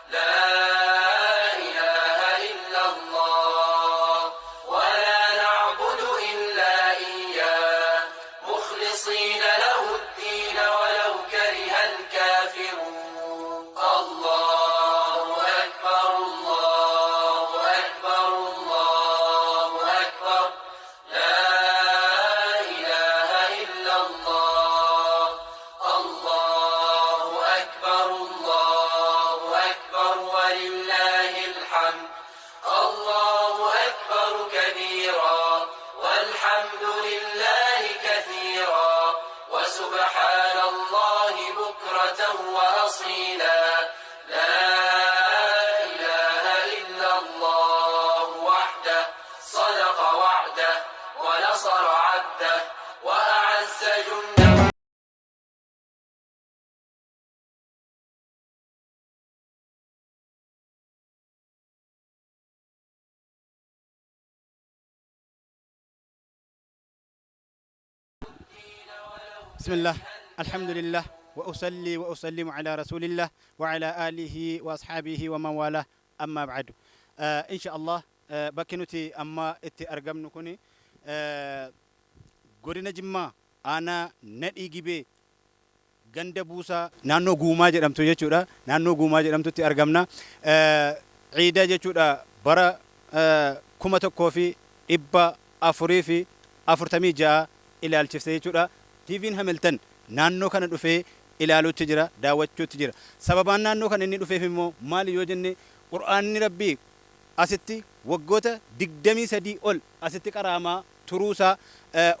لا إله إلا الله ولا نعبد إلا إياه مخلصين له الدين ولو كره الكافرون. الله أكبر الله أكبر الله أكبر لا إله إلا الله الله أكبر الله أكبر ولله الحمد. الله أكبر كبيرا والحمد لله كثيرا وسبحان الله بكرة وأصيلا. لا إله إلا الله وحده صدق وعده ونصر عبده وأعز جنده. بسم الله الحمد لله وأصلي وأسلم على رسول الله وعلى آله وأصحابه ومن والاه أما بعد. إن شاء الله bakki nuti amma itti argamnu kuni godina Jimmaa aanaa Nadhii Gibee ganda Buusaa naannoo Guumaa jedhamtu jechuudha. Naannoo Guumaa jedhamtutti argamna. Ciida jechuudha bara 1446 ilaalchifte jechuudha. TV'n Hamilton naannoo kana dhufee ilaaluutti jira, daawwachuutti jira. Sababaan naannoo kana inni dhufeef immoo maali yoo jenne, Qur'aanni Rabbii asitti waggoota 23 ol asitti qara'amaa turuusaa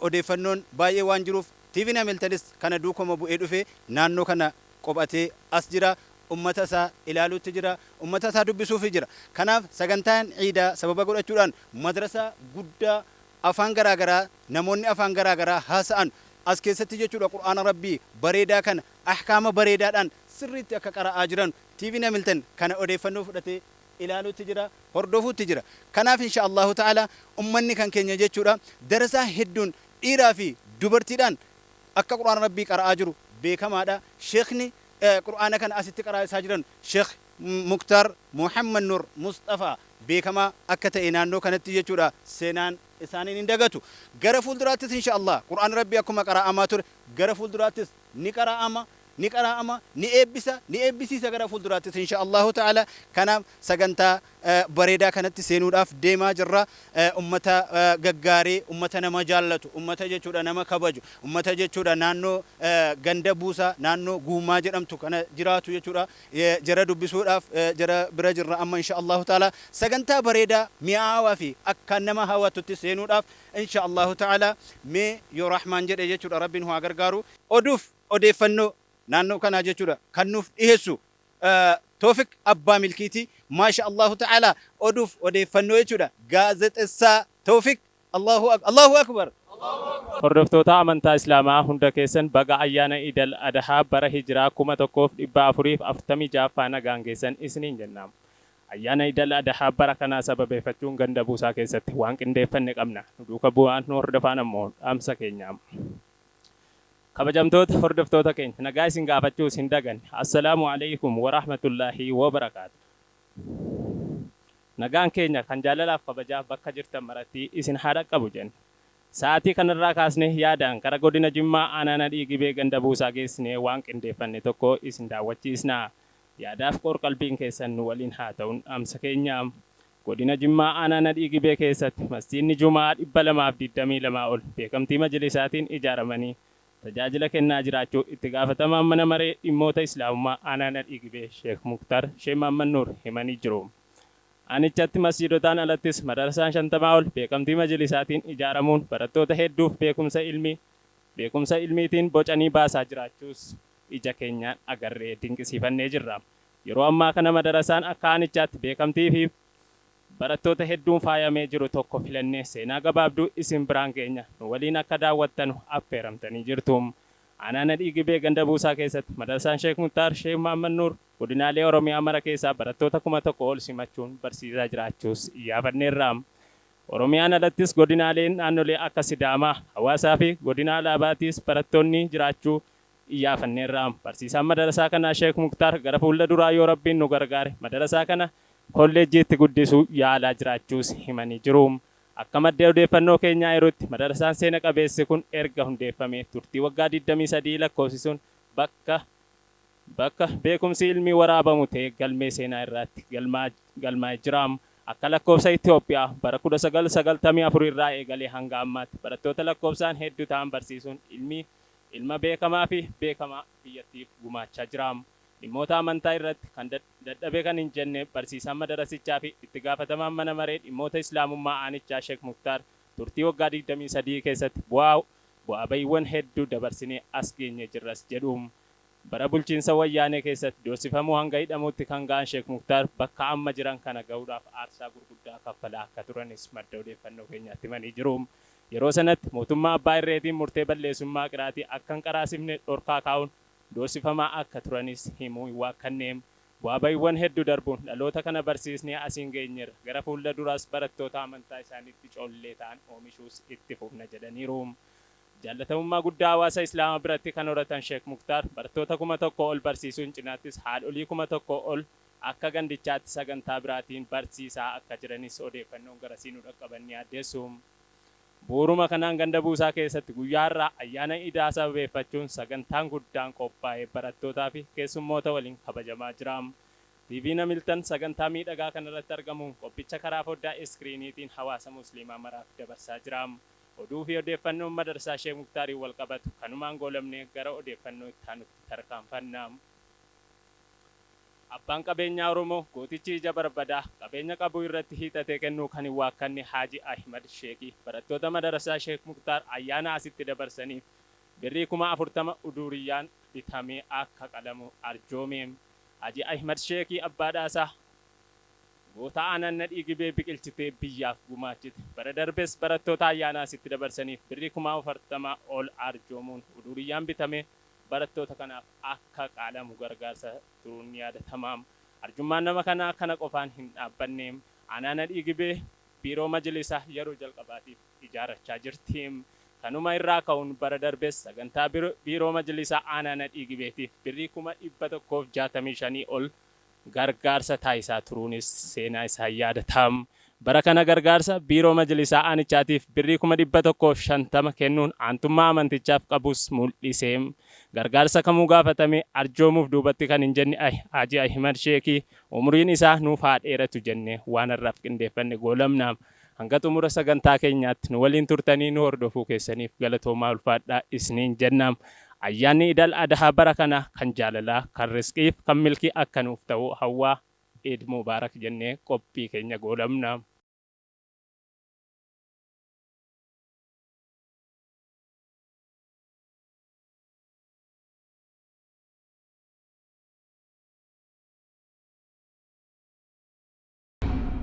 odeeffannoon baay'ee waan jiruuf TV'n Hamiltonis kana duukuma bu'ee dhufee naannoo kana qophatee as jira. Ummata isaa ilaaluutti jira, ummata isaa dubbisuufi jira. Kanaaf sagantaan ciidaa sababa godhachuudhaan madrasaa guddaa afaan garaa garaa namoonni afaan garaa garaa haasa'an as keessatti jechuudha Qur'aana Rabbii bareedaa kana ahkaama bareedaadhaan sirriitti akka qara'aa jiran TV'n Hamilton kana odeeffannoo fudhatee ilaaluutti jira, hordofuutti jira. Kanaaf insha Allahu ta'ala ummanni kan keenya jechuudha darasaa hedduun dhiiraa fi dubartiidhaan akka Qur'aana Rabbii qara'aa jiru beekamaadha. Sheekhni Qur'aana kana asitti qara'aa jiran Sheekh Muktaar Muhammad Nur Musxafaa beekamaa akka ta'e naannoo kanatti jechuudha seenaan isaaniin hin dagatu. Gara fuulduraattis insha Allah Qur'aana Rabbii akkuma qara'amaa ture gara fuulduraattis ni qara'ama, ni qara'ama, ni eebbisa, ni eebbisiisa gara fuulduraattis insha Allahu ta'ala. Kanaaf sagantaa bareedaa kanatti seenuudhaaf deemaa jirra. Ummata gaggaarii, ummata nama jaallatu, ummata jechuudha nama kabaju, ummata jechuudha naannoo ganda Buusaa naannoo Guumaa jedhamtu kana jiraatu jechuudha. Jara dubbisuudhaaf jara bira jirra amma insha Allahu ta'ala. Sagantaa bareedaa mi'aawaa fi akkaan nama hawwatutti seenuudhaaf insha Allahu ta'ala mee yoo Rahmaan jedhe jechuudha Rabbiin haa gargaaru. Oduuf odeeffannoo naannoo kanaa jechuudha kan nuuf dhiheessu Toofik Abbaa Milkiiti. Maasha Allahu ta'ala oduuf odeeffannoo jechuudha gaazexessaa Toofik. Allahu Allahu Akbar. Hordoftoota amantaa Islaamaa hunda keessan baga ayyaana Iidal Adahaa bara Hijiraa 1446ffaa nagaan geessan isiniin jenna. Ayyaana Iidal Adahaa bara kanaa sababeeffachuun ganda Buusaa keessatti waan qindeeffanne qabna. Nu duuka bu'aa nu hordofaan ammoo dhaamsa keenya. Kabajamtoota hordoftoota keenya nagaa isin gaafachuus hin daganne. Assalaamu alaikum warahmatullaahi wabarakaatu. Nagaan keenya kan jaalalaaf kabajaa bakka jirtan maratti isin haa dhaqqabu jenna. Sa'aatii kanarraa kaasnee yaadaan gara godina Jimmaa aanaa Nadhii Gibee ganda Buusaa geessinee waan qindeeffanne tokko isin daawwachiisna. Yaadaaf qoor-qalbiin keessan nu waliin haa ta'uun dhaamsa keenya. Godina Jimmaa aanaa Nadhii Gibee keessatti masjiidni Juma'aa 222 ol beekamtii majlisaatiin ijaaramanii tajaajila kennaa jiraachuu itti gaafatamaan mana maree dhimmoota Islaamummaa aanaa Nadhii Gibee Sheek Muktar Sheek Mahammad Nuur himanii jiru. Aanichatti masjiidotaan alattis madarasaan 50 ol beekamtii majlisaatiin ijaaramuun barattoota hedduuf beekumsa ilmii beekumsa ilmiitiin bocanii baasaa jiraachuus ija keenyaan agarree dinqisiifannee jirra. Yeroo ammaa kana madarasaan akka aanichaatti beekamtii fi barattoota hedduun faayamee jiru tokko filannee seenaa gabaabduu isin biraan geenya nu waliin akka daawwattanu affeeramtanii jirtu. Aanaa Nadhii Gibee ganda Buusaa keessatti madarasaan Sheek Muktaar Sheek Mahammad Nuur godinaalee Oromiyaa mara keessaa barattoota 1000 ol simachuun barsiisaa jiraachuus iyyaafanneerra. Oromiyaan alattis godinaaleen naannolee akka Sidaamaa, Hawaasaa fi godina Alaabaatiis barattoonni jiraachuu iyyaafanneerra. Barsiisaan madarasaa kanaa Sheek Muktaar gara fuula duraa yoo Rabbiin nu gargaare madarasaa kana kolleejjiitti guddisuu yaalaa jiraachuus himanii jiru. Akka madda odeeffannoo keenyaa yerootti madarasaan seena qabeessi kun erga hundeeffamee turtii waggaa 23 lakkoofsisuun bakka beekumsi ilmii waraabamu ta'e galmee seenaa irratti galmaa'ee jira. Akka lakkoofsa Itoophiyaa bara 1994 irraa eegalee hanga ammaatti barattoota lakkoofsaan hedduu ta'an barsiisuun ilma beekamaa fi beekamaa biyyattiif gumaachaa jira. Dhimmoota amantaa irratti kan dadhabee kan hin jenne barsiisaan madarasichaa fi itti gaafatamaan mana maree dhimmoota Islaamummaa aanichaa Sheek Muktaar turtii waggaa 23 keessatti bu'aa bahiiwwan hedduu dabarsinee as geenye jirras jedhu. Bara bulchiinsa wayyaanee keessatti doorsifamuu hanga hidhamuutti kan ga'an Sheek Muktaar bakka amma jiran kana ga'uudhaaf aarsaa gurguddaa kaffalaa akka turanis madda odeeffannoo keenyaatti himanii jiru. Yeroo sanatti mootummaa abbaa irreetiin murtee balleessummaa qiraatii akka hin qaraasifne dhorkaa kaa'uun doorsifamaa akka turanis himuu hin waakkannee. Bu'aa bahiiwwan hedduu darbuun dhaloota kana barsiisnee asiin geenyeerra. Gara fuula duraas barattoota amantaa isaaniitti collee ta'an oomishuus itti fufna jedhaniiru. Jaallatamummaa guddaa hawaasa Islaamaa biratti kan horatan Sheek Muktaar barattoota 1000 ol barsiisuun cinaattis haadholii 1000 ol akka gandichaatti sagantaa biraatiin barsiisaa akka jiranis odeeffannoon garasii nu dhaqqaban ni addeessu. Bu'uuruma kanaan ganda buusaa keessatti guyyaa har'aa ayyaana idaa sababeeffachuun sagantaan guddaan qophaa'ee barattootaa fi keessummoota waliin kabajamaa jira. TV Hamilton sagantaa miidhagaa kanarratti argamuun qophicha karaa foddaa iskiriiniitiin hawaasa musliimaa maraaf dabarsaa jira. Oduu fi odeeffannoon madarsaa Sheek Muktaariin wal qabatu kanumaan goolamnee gara odeeffannoo itti aanutti tarkaanfanna. Abbaan qabeenyaa Oromoo gootichi ija barbadaa qabeenya qabu irratti hiixatee kennuu kan hin waakkanne Haaji Ahmad Sheekii barattoota madarsaa Sheek Muktaar ayyaana asitti dabarsaniif birrii 40,000 uduriyyaan bitamee akka qalamu arjoome. Haaji Ahmad Sheekii abbaadhaasaa goota aannan nadhii gibee biqilchitee biyyaaf gumaachite. Bara darbes barattoota ayyaana asitti dabarsaniif birrii 40,000 ol arjoomuun uduriyyaan bitamee barattoota kanaaf akka qaalamu gargaarsa turuun ni yaadatama. Arjummaan nama kanaa kana qofaan hin dhaabbanne. Aanaa nadhii gibee biiroo majlisaa yeroo jalqabaatiif ijaarrachaa jirti. Kanuma irraa ka'uun bara darbes sagantaa biiroo majlisaa aanaa nadhii gibeetiif birrii 165,000 ol gargaarsa taasisaa turuunis seenaa isaa yaadatama. Bara kana gargaarsa biiroo majlisaa aanichaatiif birrii 150,000 kennuun aantummaa amantichaaf qabus mul'ise. Gargaarsa kamuu gaafatame arjoomuuf duubatti kan hin jenne Haaji Ahmad Sheekii umriin isaa nuuf haa dheeratu jenne waan har'aaf qindeeffanne goolamna. Hanga xumura sagantaa keenyaatti nu waliin turtanii nu hordofuu keessaniif galatoomaa ulfaadhaa isiniin jenna. Ayyaanni Idal Adhaa bara kana kan jaalalaa, kan risqiif, kan milkii akka nuuf ta'u hawwaa Eid Mubaarak jennee qophii keenya goolamna.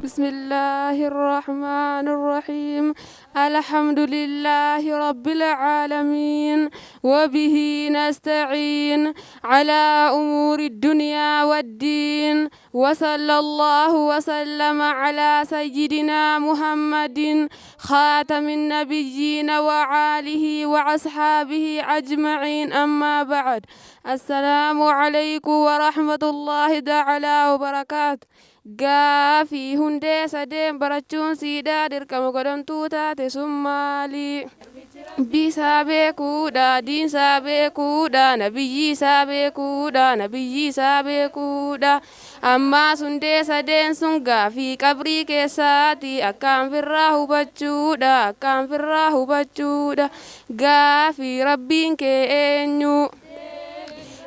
بسم الله الرحمن الرحيم. الحمد لله رب العالمين، وبه نستعين على أمور الدنيا والدين، وصلى الله وسلم على سيدنا محمد خاتم النبيين وآله وأصحابه أجمعين. أما بعد، السلام عليكم ورحمة الله تعالى وبركاته. Gaafii hundee sadeen barachuun siidaa dirqama godhamtuu taate sun maali? Bisaa beekuudha, diinsaa beekuudha, nabiyyiisaa beekuudha, nabiyyiisaa beekuudha. Ammaas hundee sadeen sun gaafii qabrii keessaati akkaan firraa hubachuudha, akkaan firraa hubachuudha. Gaafii rabbiin kee eenyu?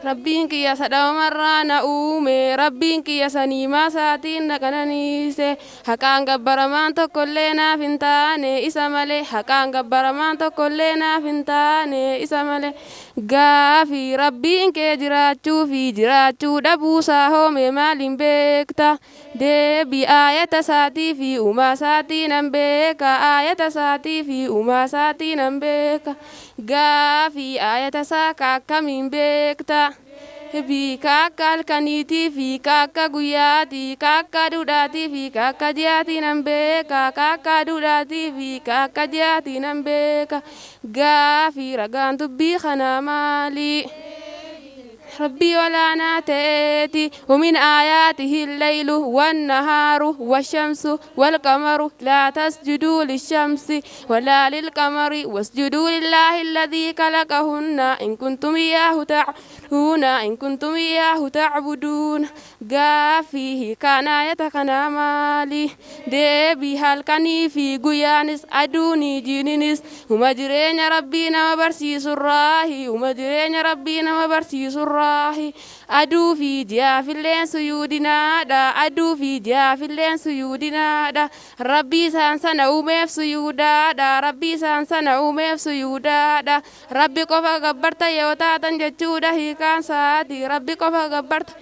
Rabbiin kiyya sadhamarraa na uume, rabbiin kiyya saniimaa isaatiin na qananiise. Haqaan gabbaramaan tokkollee naaf hin taane isa malee, haqaan gabbaramaan tokkollee naaf hin taane isa malee. Gaafii rabbiin kee jiraachuu fi jiraachuu dhabuusaa hoome maaliin beekta? Deebii aayata isaatii fi uumaa isaatii nan beeka, aayata isaatii fi uumaa isaatii nan beeka. Gaafii aayata isaa ka akkamiin beekta? Ka akka halkaniitii fi ka akka guyyaatii, ka akka aduudhaatii fi ka akka ji'aatii nan beeka, ka akka aduudhaatii fi ka akka ji'aatii nan beeka. Gaafii ragaan dubbii kanaa maali? Rabbii olaanaa ta'eeti. ومن آياته الليل والنهار والشمس والقمر لا تسجدوا للشمس ولا للقمر واسجدوا لله الذي خلقهن إن كنتم إياه تعبدون إن كنتم إياه تعبدون. Gaafii kan ayata kanaa maali? Deebii halkanii fi guyyaanis aduunii jiininis huma jireenya Rabbii nama barsiisurraahi, huma jireenya Rabbii nama barsiisurraahi. Aduu fi ji'aafilleen suyuudinaadha, aduu fi ji'aafilleen suyuudinaadha. Rabbii isaan sana uumeef suyuudaadha, Rabbii isaan sana uumeef suyuudaadha. Rabbi qofa gabbarta yoo taatan jechuudha hiikaan saati, Rabbi qofa gabbarta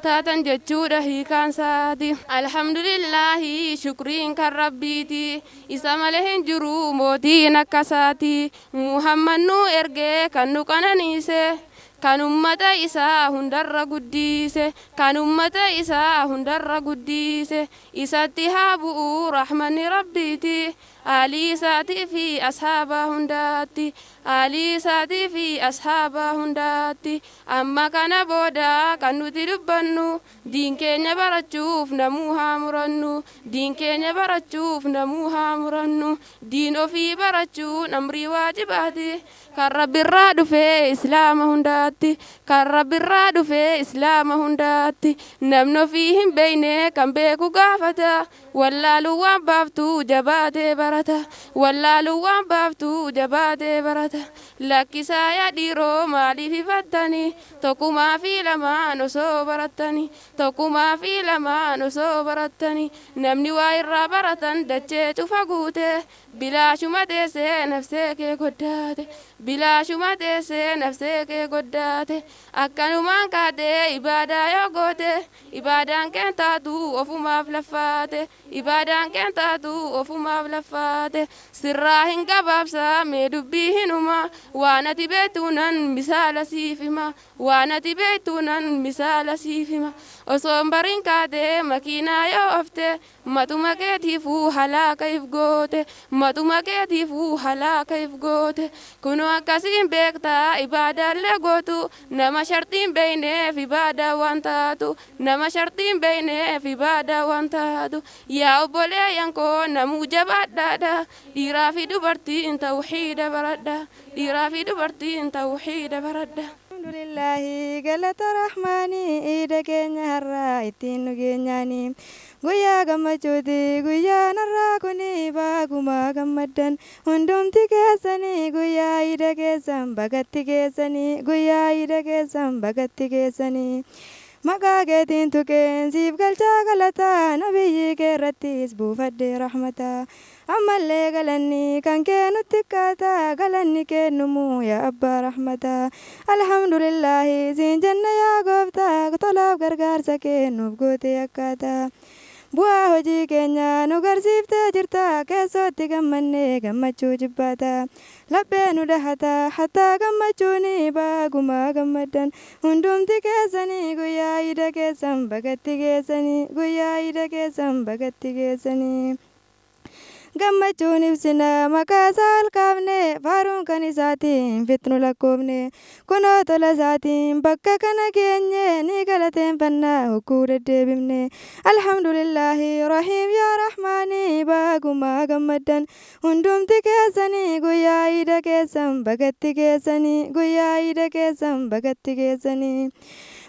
taatan jechuudha hiikaan saati. Alhamdulillaahi, shukriin kan Rabbiiti, isa malee hin jiru mootiin akka isaati. Muhammad nu ergee kan nu qananiise, kan ummata isaa hundarra guddise, kan ummata isaa hundarra guddise. Isatti haa bu'u rahmanni Rabbiiti, aalii isaatii fi ashaaba hundaatti, aalii isaatii fi ashaaba hundaatti. Amma kana booda kan nuti dubbannu, diin keenya barachuuf namuu haa murannu, diin keenya barachuuf namuu haa murannu. Diin ofii barachuun amrii waajibaati, kan Rabbirraa dhufee Islaama hundaatti, kan Rabbirraa dhufee Islaama hundaatti. Namni ofii hin beeyne kan beeku gaafata, wallaaluu waan baaftuu jabaatee barata, wallaaluu waan baaftuu jabaatee barata. Lakkisaa yaa dhiiroo, maaliif ifattanii? Tokkumaa fi lamaan osoo barattanii, tokkumaa fi lamaan osoo barattanii. Namni waa irraa baratan dachee cufa guute, bilaashuma teessee nafsee kee goddaate, bilaashuma teessee nafsee kee goddaate. Akkanumaan kaatee ibaadaa yoo goote, ibaadaan keen taatu, ofumaaf laffaate, ibaadaan keen taatu, ofumaaf laffaate. Sirraa hin gabaabsaa mee dubbii hinuma, waan ati beektu nan misaala siif hima, waan ati beektu nan misaala siif hima. Osoo hin barin kaatee makiinaa yoo oofte, matuma keetiifuu halaaka if goote, matuma keetiifuu halaaka if goote. Kunoo akkasiin beektaa ibaadaallee gootu, nama shartiin beeyneef ibaadaa waan taatu, nama shartiin beeyneef ibaadaa waan taatu. Yaa obboleeyyan koo, namuu jabaadhaadha, dhiiraa fi dubartiin tawxiida baradha, dhiiraa fi dubartiin tawxiida baradha. Alhamdulillahi, galata Rahmaanii, iida keenya har'aa ittiin nu geenyaanii. Guyyaa gammachuuti guyyaan har'aa kuni, baaguma gammaddan hundumti keessanii. Guyyaa iida keessan bagatti keessanii, guyyaa iida keessan bagatti keessanii. Maqaa keetiin tuqeen siif galchaa galataa, nabiyyi kee irrattis buufadhee rahmataa. Ammallee galanni kan kee nutti xiqqaata, galanni kennumuu yaa abbaa rahmataa. Alhamdulillahi siin jenna yaa gooftaa, tolaaf gargaarsa kee nuuf goote akkaataa. Bu'aa hojii keenya nu garsiiftee jirta, keessootti gammannee gammachuu jibbaata. Laphee nu dahata hattaa gammachuuni, baaguma gammaddan hundumti keessanii. Guyyaa iida keessan bagatti keessanii, guyyaa iida keessan bagatti keessanii. Gammachuun ibsina maqaa isaa ol kaafne, faaruun kan isaatiin fitnu lakkoofne. Kunoo tola isaatiin bakka kana geenye, ni galateeffannaa hogguu deddeebifne. Alhamdulillahi rahiim yaa Rahmaanii, baaguma gammaddan hundumti keessanii. Guyyaa iida keessan bagatti keessanii, guyyaa iida keessan bagatti keessanii.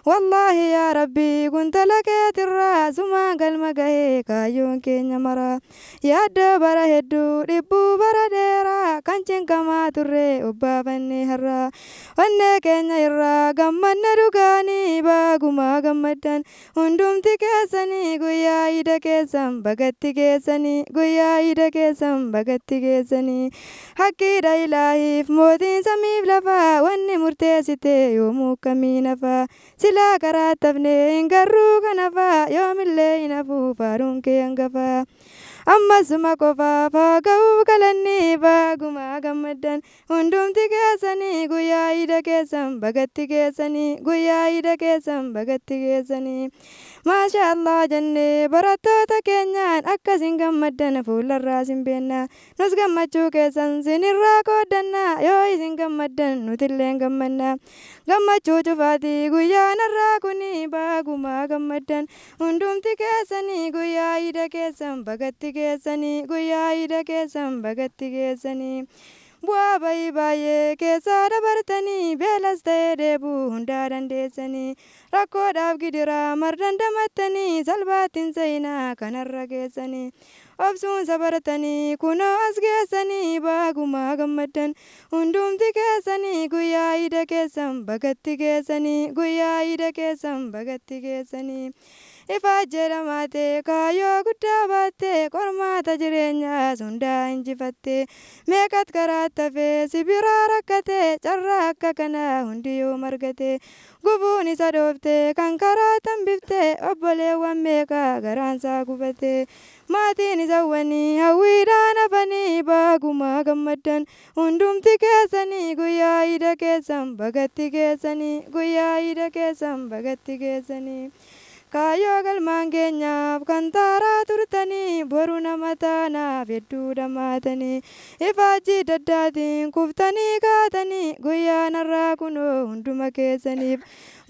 Wallaahi yaa Rabbii, kun tola keetirraa, sumaan galma gahee kaayyoon keenya mara. Yaaddoo bara hedduu, dhibbuu bara dheeraa, kan cinqamaa turre obbaafannee har'aa. Onnee keenya irraa gammanna dhugaanii, baaguma gammaddan hundumti keessanii. Guyyaa iida keessan bagatti keessanii, guyyaa iida keessan bagatti keessanii. Hakkiidha Ilaahiif mootiin samiif lafaa, wanni murteessite yoomuu kamiin hafaa? Silaa karaa tafne hin garruu kanafaa, yoomillee hin hafuu faaruun kee hangafaa. Ammasuma qofaaf haa ga'uu galanni, baaguma gammaddan hundumti keessanii. Guyyaa iida keessan bagatti keessanii, guyyaa iida keessan bagatti keessanii. Maasha Allah jennee barattoota keenyaan akkasin gammaddan fuularraa sin beenna. Nus gammachuu keessan sinirraa qooddanna, yoo isin gammaddan nutilleen gammanna. Gammachuu cufaati guyyaan har'aa kuni, baagumaa gammaddan hundumti keessanii. Guyyaa iida keessan bagatti geessanii, guyyaa iida keessan bagatti geessanii. Bu'aa bayii baay'ee keessaa dabartanii, beelas ta'ee dheebuu hundaa dandeessanii, rakkoodhaaf gidiraa mardan damattanii, salphaattiin seenaa kanarra geessanii, obsuun sabartanii kunoo as geessanii, baagumaa gammaddan hundumti keessanii. Guyyaa iida keessan bagatti geessanii, guyyaa iida keessan bagatti geessanii. Ifaa jedhamaatee kaayyoo guddaa baattee, qormaata jireenyaas hundaa injifattee, meeqat karaa tafee si biraa rakkatee, carraa akka kanaa hundi yoo margatee, gufuun isa dhooftee kan karaa tambiftee, obboleewwan meeqaa garaansaa gubatee, maatiin isawwanii hawwiidhaan hafanii, baagumaa gammaddan hundumti keessanii. Guyyaa iida keessan bagatti geessanii, guyyaa iida keessan bagatti geessanii. Kaayyoo galmaan keenyaaf kan taaraa turtanii, boru nama taanaaf hedduu dhamaatanii, ifaajjii daddaatiin kuftanii kaatanii, guyyaan har'aa kunoo hunduma keessaniif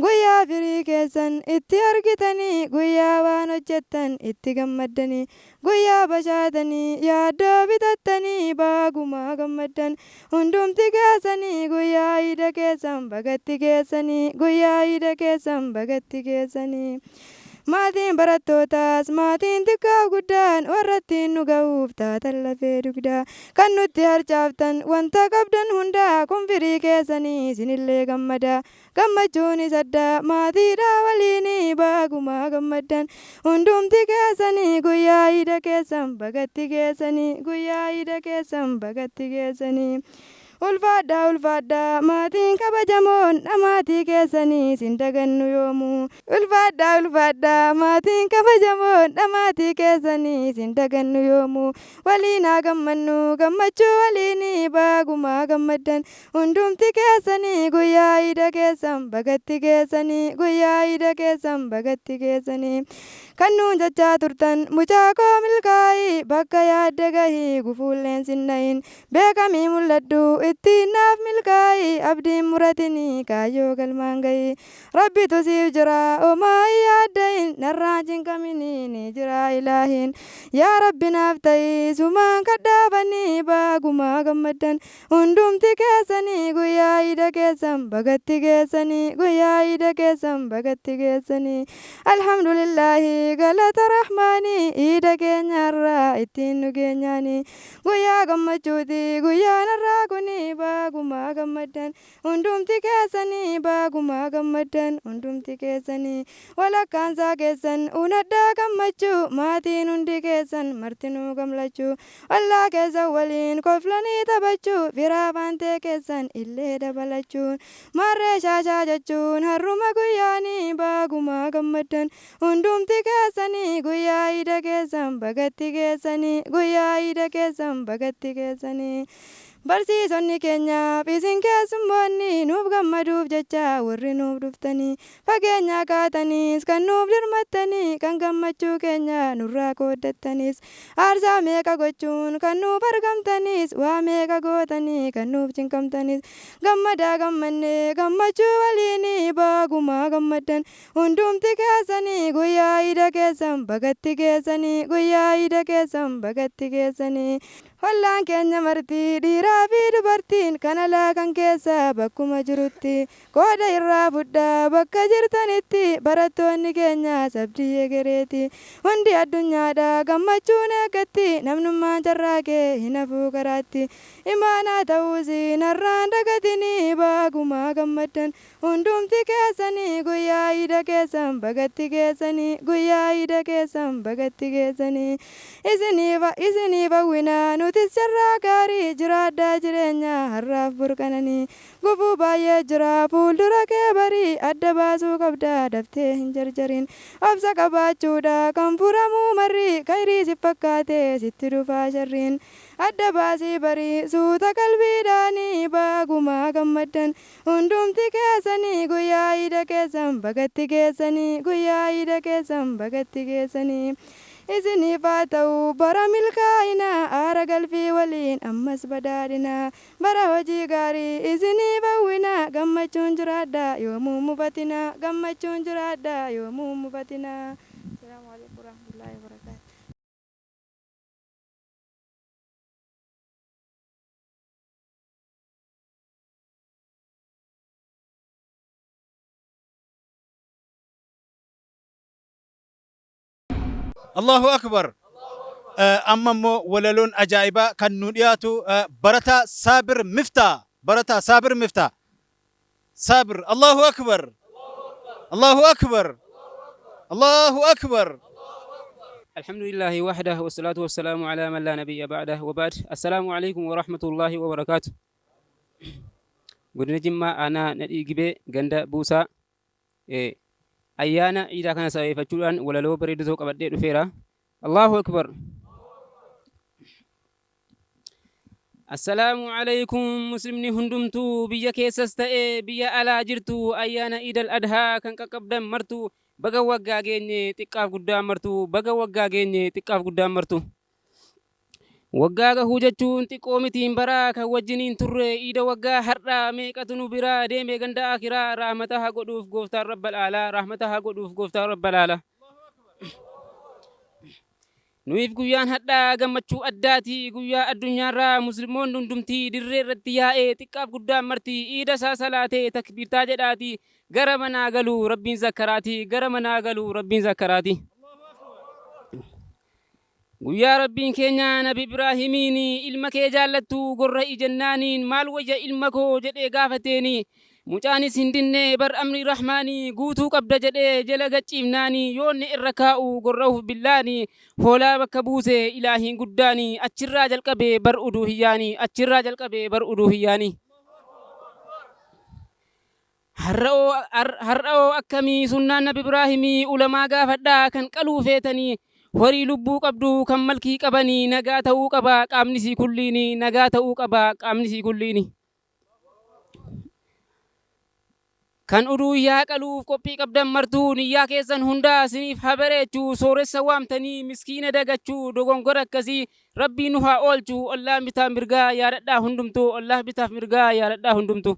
guyyaa firii keessan itti argitanii, guyyaa waan hojjettan itti gammaddanii, guyyaa bashaatanii yaaddoo bitattanii, baagumaa gammaddan hundumti keessanii. Guyyaa iida keessan bagatti geessanii, guyyaa iida keessan bagatti geessanii. Maatiin barattootaas, maatiin xiqqaa guddaan, warra ittiin nu ga'uuf taatan lafee dugdaa, kan nutti harcaaftan wanta qabdan hundaa, kun firii keessanii, isinillee gammada, gammachuunis addaa maatiidhaa waliinii, baagumaa gammaddan hundumti keessanii. Guyyaa iida keessan bagatti geessanii, guyyaa iida keessan bagatti geessanii. Ulfaadhaa, ulfaadhaa maatiin kabajamoon, dhamaatii keessanii sin dagannu yoomuu. Ulfaadhaa, ulfaadhaa maatiin kabajamoon, dhamaatii keessanii sin dagannu yoomuu. Waliin haa gammannu gammachuu waliinii, baagumaa gammaddan hundumti keessanii. Guyyaa iida keessan bagatti geessanii, guyyaa iida keessan bagatti geessanii. Kan nuun jechaa turtan, mucaa koo milkaa'ii, bakka yaadde gahii, gufuulleen sinnayin, beekamii mul'adhu, ittiin naaf milkaa'ii, abdiin muratinii kaayyoo galmaan gahii, rabbitu siif jira homaa hin yaaddayin, narraa cinqaminii ni jira ilaahin, yaa rabbi naaf ta'ii sumaan kadhaafanii, baagumaa gammaddan hundumti keessanii. Guyyaa iida keessan bagatti geessanii, guyyaa iida keessan bagatti geessanii. Alhamdulillaahi galata rahmaanii, iida keenyarraa ittiin nu geenyaanii, guyyaa gammachuuti guyyaan har'aa kuni, baagumaa gammaddan hundumti keessanii, baagumaa gammaddan hundumti keessanii. Walakkaansaa keessan unadhaa gammachuu, maatiin hundi keessan martinuu gammachuu, ollaa keessan waliin koflanii taphachuu, firaa faantee keessan illee dabalachuun, marree shaashaa jechuun harruma guyyaanii, baagumaa gammaddan hundumti keessanii. Guyyaa iida keessan bagatti geessanii, guyyaa iida keessan bagatti geessanii. Barsiisonni keenyaaf isin keessummoonni, nuuf gammaduuf jecha warri nuuf dhuftanii, fageenya kaataniis kan nuuf dirmattanii, kan gammachuu keenya nurraa qooddattaniis, aarsaa meeqa gochuun kan nuuf argamtaniis, waa meeqa gootanii kan nuuf cinqamtaniis, gammadaa gammannee gammachuu waliinii, baagumaa gammaddan hundumti keessanii. Guyyaa iida keessan bagatti geessanii, guyyaa iida keessan bagatti geessanii. Hollaan keenya marti dhiiraa fi dubartiin, kan alaa kan keessa bakkuma jirutti qooda irraa fudhaa bakka jirtanitti. Barattoonni keenya sabdii egereeti, hundi addunyaadha gammachuun eeggatti, namnummaan carraaqee hin hafuu karaatti, imaanaa ta'uusi narraan dagatinii, baagumaa gammaddan hundumti keessanii. Guyyaa iida keessan bagatti geessanii, guyyaa iida keessan bagatti geessanii. Isiniif hawwinaa nutis carraa gaarii, jiraadhaa jireenya har'aaf burqananii. Gufuu baay'ee jira fuuldura kee barii adda baasuu qabda daftee hin jarjarin. Obsa qabaachuudha kan furamuu marri khayrii si fakkaate sitti dhufaa sharriin. Adda baasii barii suuta qalbiidhaanii bagumaa gammaddan hundumti keessanii guyyaa iida keessan bagatti geessanii guyyaa iida keessan bagatti geessanii. Isiniif haa ta'u bara milkaa'ina aara galfii waliin ammas badhaadhina bara hojii gaarii isiniif hawwina gammachuun jiraadha yoomuu mufatina gammachuun jiraadha yoomuu mufatina. Assalaamu alaikum warahmatullahi wabarakatuh. Allahu Akbar. Amma immoo walaloon ajaa'ibaa kan nu dhiyaatu barataa Saabir Miftaa. Barataa Saabir Miftaa. Saabir Allahu Akbar. Allahu Akbar. Allahu Akbar. الحمد لله وحده والصلاة والسلام على من لا نبي بعده وبعد السلام عليكم ورحمة الله وبركاته. Godina Jimmaa aanaa Nadhii Gibee ganda Buusaa ayyaana iidaa kana sababeeffachuudhaan walaloo bareedduu tokko qabadhee dhufeera. Allahu Akbar. Assalaamu alaikum muslimni hundumtuu biyya keessas ta'ee biyya alaa jirtu ayyaana Iidal Adhaa kan qaqqabdan martu baga waggaa geenye xiqqaaf guddaan martu baga waggaa geenye xiqqaaf guddaan martu. Waggaa gahuu jechuun xiqqoo mitiin baraa kan wajjiniin turre iida waggaa har'aa meeqatu nu biraa deeme ganda akiraa rahmata haa godhuuf gooftaan rabbal aalaa rahmata haa godhuuf gooftaan rabbal aalaa. Nuyiif guyyaan hadhaa gammachuu addaati guyyaa addunyaarraa muslimoonni hundumtii dirree irratti yaa'ee xiqqaaf guddaan marti iida isaa salaatee takbiirtaa jedhaati gara manaa galuu rabbiin zakkaraati gara manaa galuu rabbiin zakkaraati. Guyyaa Rabbiin keenya Nabi Ibraahimiin ilma kee jaallattu gorra'i jennaaniin maal wayya ilma koo jedhee gaafateeni mucaanis hin dinne bar amrii rahmaanii guutuu qabda jedhee jala gacciifnaani yoonni irra kaa'u gorra'uuf billaani hoolaa bakka buuse ilaahiin guddaani achirraa jalqabee bar uduu hiyyaani achirraa jalqabee bar uduu hiyyaani. Har'a'oo akkamii sunnaan Nabi Ibraahimii ulamaa gaafadhaa kan qaluu feetanii horii lubbuu qabdu kan malkii qabanii nagaa ta'uu qaba qaamni sii kulliini nagaa ta'uu qaba qaamni sii kulliini. Kan uduu yaa qaluuf qophii qabdan martuu niyyaa keessan hundaa siniif haa bareechuu sooressa waamtanii miskiina dagachuu dogongora akkasii rabbii nu haa oolchu ollaa bitaaf mirgaa yaadadhaa hundumtuu ollaa bitaaf mirgaa yaadadhaa hundumtuu.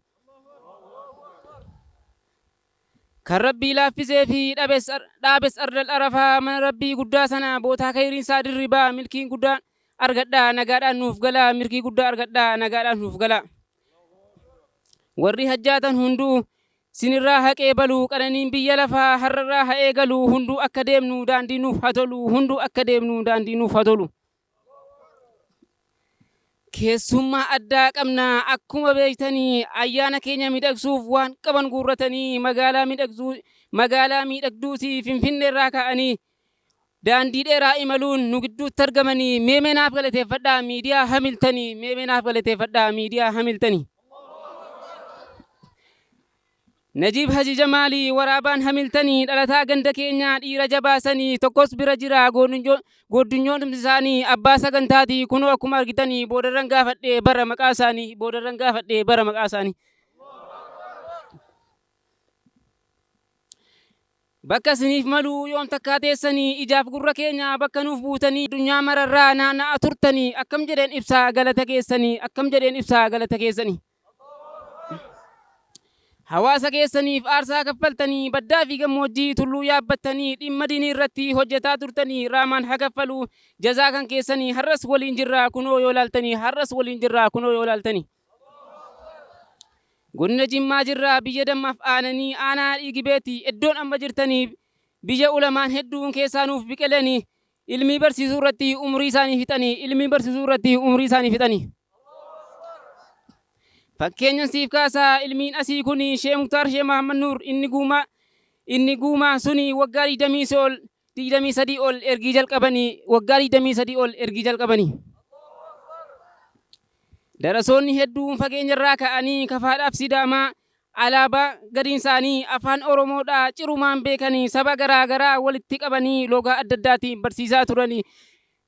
Kan Rabbii laaffisee fi dhaabes ardal arafaa mana Rabbii guddaa sana bootaa kayriinsaa dirribaa milkiin guddaan argadhaa nagaadhaan nuuf galaa milkii guddaa argadhaa nagaadhaan nuuf galaa. Warri hajjaatan hunduu sinirraa haqee balu qananiin biyya lafaa har'arraa haa eegalu hunduu akka deemnu daandii nuuf haa tolu hunduu akka deemnu daandii nuuf haa tolu. Keessummaa addaa qabna akkuma beektanii ayyaana keenya miidhagsuuf waan qaban guurratanii magaalaa miidhagsuu magaalaa miidhagduuti Finfinneerraa ka'anii daandii dheeraa imaluun nu gidduutti argamanii meemee naaf galateeffadhaa miidiyaa Hamiltanii meemee naaf galateeffadhaa miidiyaa Hamiltanii. Najiib Haji Jamaali waraabaan Hamiltanii dhalataa ganda keenyaa dhiira jabaasanii tokkos bira jira gooddunyoon isaanii abbaa sagantaati kunoo akkuma argitanii boodarran gaafadhee bara maqaa isaanii boodarran gaafadhee bara maqaa isaanii. Bakka isiniif malu yoom takkaa teessanii ijaaf gurra keenya bakka nuuf buutanii addunyaa mararraa naanna'a turtanii akkam jedheen ibsaa galata keessanii akkam jedheen ibsaa galata keessanii. Hawaasa keessaniif aarsaa kaffaltanii baddaa fi gammoojjii tulluu yaabbattanii dhimma diinii irratti hojjetaa turtanii raamaan haa kaffalu jazaa kan keessanii har'as waliin jirraa kunoo yoo laaltanii har'as waliin jirraa kunoo yoo laaltanii. Godina Jimmaa jirraa biyya dammaaf aananii aanaa dhiigibeeti iddoon amma jirtanii biyya ulamaan hedduun keessaa nuuf biqilanii ilmii barsiisuu irratti umurii isaanii fixanii ilmii barsiisuu irratti umurii isaanii fixanii. Fakkeenyan siif kaasaa ilmiin asii kun Shee Muktaar Shee Mahammad Nuur inni guumaa suni waggaa 23 ol ergii jalqabanii waggaa 23 ol ergii jalqabanii. Darasoonni hedduun fageenyarraa ka'anii Kafaadhaaf Sidaamaa alaabaa gariin isaanii afaan Oromoodhaa cirumaan beekanii saba garaa garaa walitti qabanii loogaa adda addaatiin barsiisaa turanii.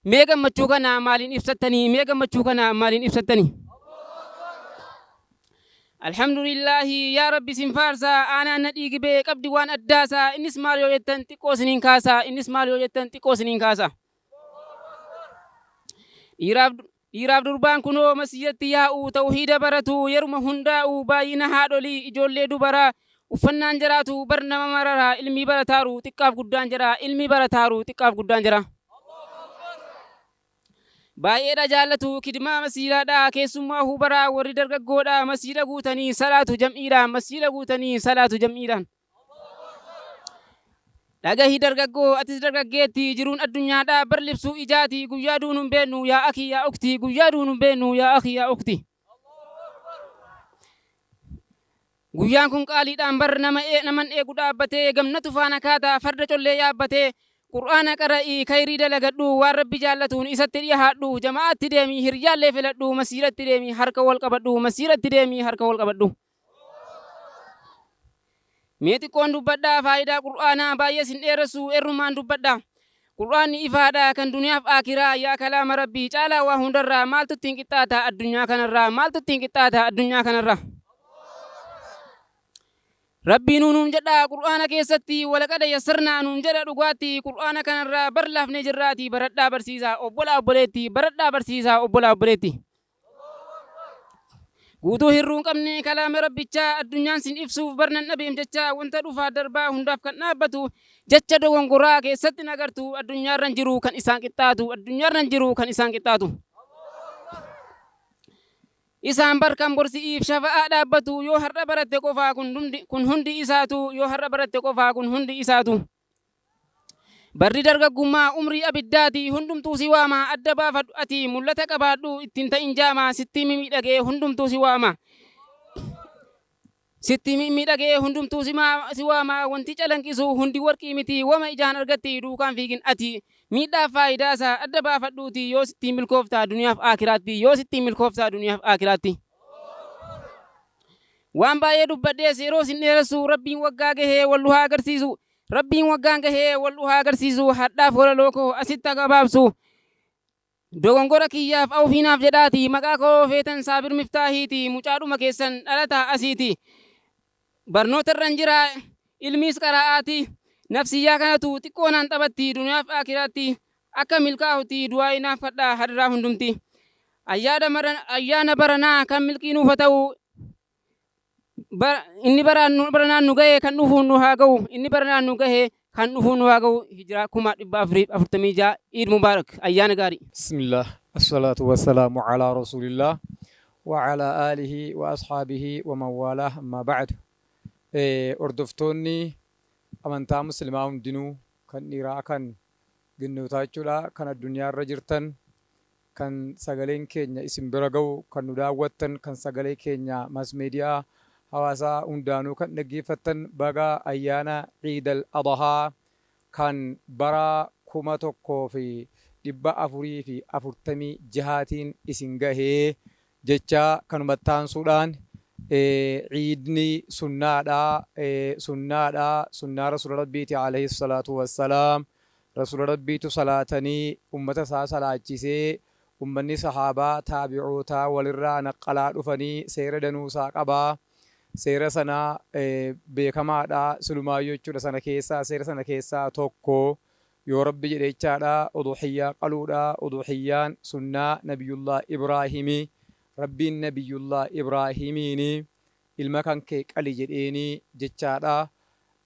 Mee gammachuu kana maaliin ibsattanii? Mee gammachuu kana maaliin ibsattanii? Alhamdulillaahi yaa Rabbi sin faarsa aanaan Nadhii Gibee qabdi waan addaasa innis maal yoo jettan xiqqoo isiniin kaasa innis maal yoo jettan xiqqoo isiniin kaasa. Dhiiraaf dhiiraaf durbaan kunoo masjiidatti yaa'u tawhiida baratu yeruma hundaa'u baay'ina haadholii ijoollee dubaraa uffannaan jaraatu bar nama mararaa ilmii barataaru xiqqaaf guddaan jara ilmii barataaru xiqqaaf guddaan jara. Baay'eedha jaallatu kidmaa masjiidaadha keessummaa hubaraa warri dargaggoodha masjiida guutanii salaatu jam'iidhaan masjiida guutanii salaatu jam'iidhaan. Dhagahi dargaggoo atis dargaggeetti jiruun addunyaadha bar libsuu ijaati guyyaa duunu hin beennu yaa akii yaa ukti guyyaa duunu hin beennu yaa akii yaa ukti. Guyyaan kun qaaliidhaan bar nama naman eegu dhaabbatee gamnatu faana kaata farda collee yaabbatee Qur'aana qara'ii kayrii dalagadhu waan Rabbi jaallatuun isatti dhihaadhu jama'aatti deemii hiryaallee filadhu masjiidatti deemii harka wal qabadhu masjiidatti deemii harka wal qabadhu. Mee xiqqoon dubbadha faayidaa Qur'aanaa baay'ees hin dheeressu errumaan dubbadha. Qur'aanni ifaadha kan duniyaaf aakiraa yaa kalaama Rabbii caalaa waa hundarraa maaltu ittiin qixxaata addunyaa kanarraa maaltu ittiin qixxaata addunyaa kanarraa. Rabbiinuu nuun jedha Qur'aana keessatti walaqada yassarnaa nuun jedha dhugaatti Qur'aana kanarraa bar laafnee jirraati baradhaa barsiisaa obbolaa obboleetti baradhaa barsiisaa obbolaa obboleetti. Guutuu hir'uu hin qabne kalaama Rabbichaa addunyaan sin ibsuuf bar nan dhabeem jecha wanta dhufaa darbaa hundaaf kan dhaabbatu jecha dogongoraa keessatti hin agartu addunyaarra hin jiru kan isaan qixxaatu addunyaarra hin jiru kan isaan qixxaatu. Isaan bar kan bor si'iif shafa'aa dhaabbatu yoo har'a baratte qofaa kun hundi isaatu yoo har'a baratte qofaa kun hundi isaatu. Barri dargaggummaa umrii abiddaati hundumtuu si waama adda baafadhu ati mul'ata qabaadhu ittiin ta'in jaama sitti mimiidhagee hundumtuu si waama sitti mimiidhagee hundumtuu si waama wanti calanqisu hundi warqii miti wama ijaan argatti duukaan fiigin ati miidhaaf faayidaasaa adda baafadhuuti yoo sittiin milkooftaa duniyaaf aakiraatti yoo sittiin milkooftaa duniyaaf aakiraatti. Waan baay'ee dubbadhees yeroo sin dheeressu Rabbiin waggaa gahee wal nu haa agarsiisu. Rabbiin waggaan gahee wal nu haa agarsiisu. Hadhaaf walaloo koo asitti haa gabaabsu. Dogongora kiyyaaf awfii naaf jedhaati maqaa koo feetan Saabir Miftaahiiti mucaadhuma keessan dhalataa asiiti. Barnoota irran jira ilmiis qara'aati nafsiyyaa kanatu xiqqoo naan taphatti duniyaaf aakiraatti akka milkaahuti du'aa'ii naaf kadhaa hadraa hundumti. Ayyaana baranaa kan milkii nuuf haa ta'u inni baranaan nu gahe kan dhufuun nu haa ga'u inni baranaan nu gahe kan dhufuun nu haa ga'u hijiraa 1446 Iid Mubaarak ayyaana gaarii. Bismillah, Assalatu wassalamu ala Rasulillah wa ala alihi wa ashaabihi wa man walah amma ba'du. Hordoftoonni amantaa muslimaa hundinuu kan dhiiraa kan ginnootaa jechuudha kan addunyaa irra jirtan kan sagaleen keenya isin bira ga'u kan nu daawwattan kan sagalee keenya mass media hawaasaa hundaanuu kan dhaggeeffattan baga ayyaana Iid al Adahaa kan bara 1446tiin isin gahe jechaa kanumatti aansuudhaan Iidni sunnaadha sunnaadha sunnaa Rasuula Rabbiiti aleyhi salaatu wassalaam Rasuula Rabbiitu salaatanii ummata isaa salaachisee ummanni sahaabaa taabi'ootaa walirraa naqqalaa dhufanii seera danuu isaa qaba seera sana beekamaadha silumaayyuu jechuudha sana keessaa seera sana keessaa tokko yoo Rabbi jedhe jechaadha uduhiyyaa qaluudha uduhiyyaan sunnaa nabiyyullah Ibraahimi Rabbiin nabiyyullah Ibraahimiini ilma kan kee qali jedheeni jechaadha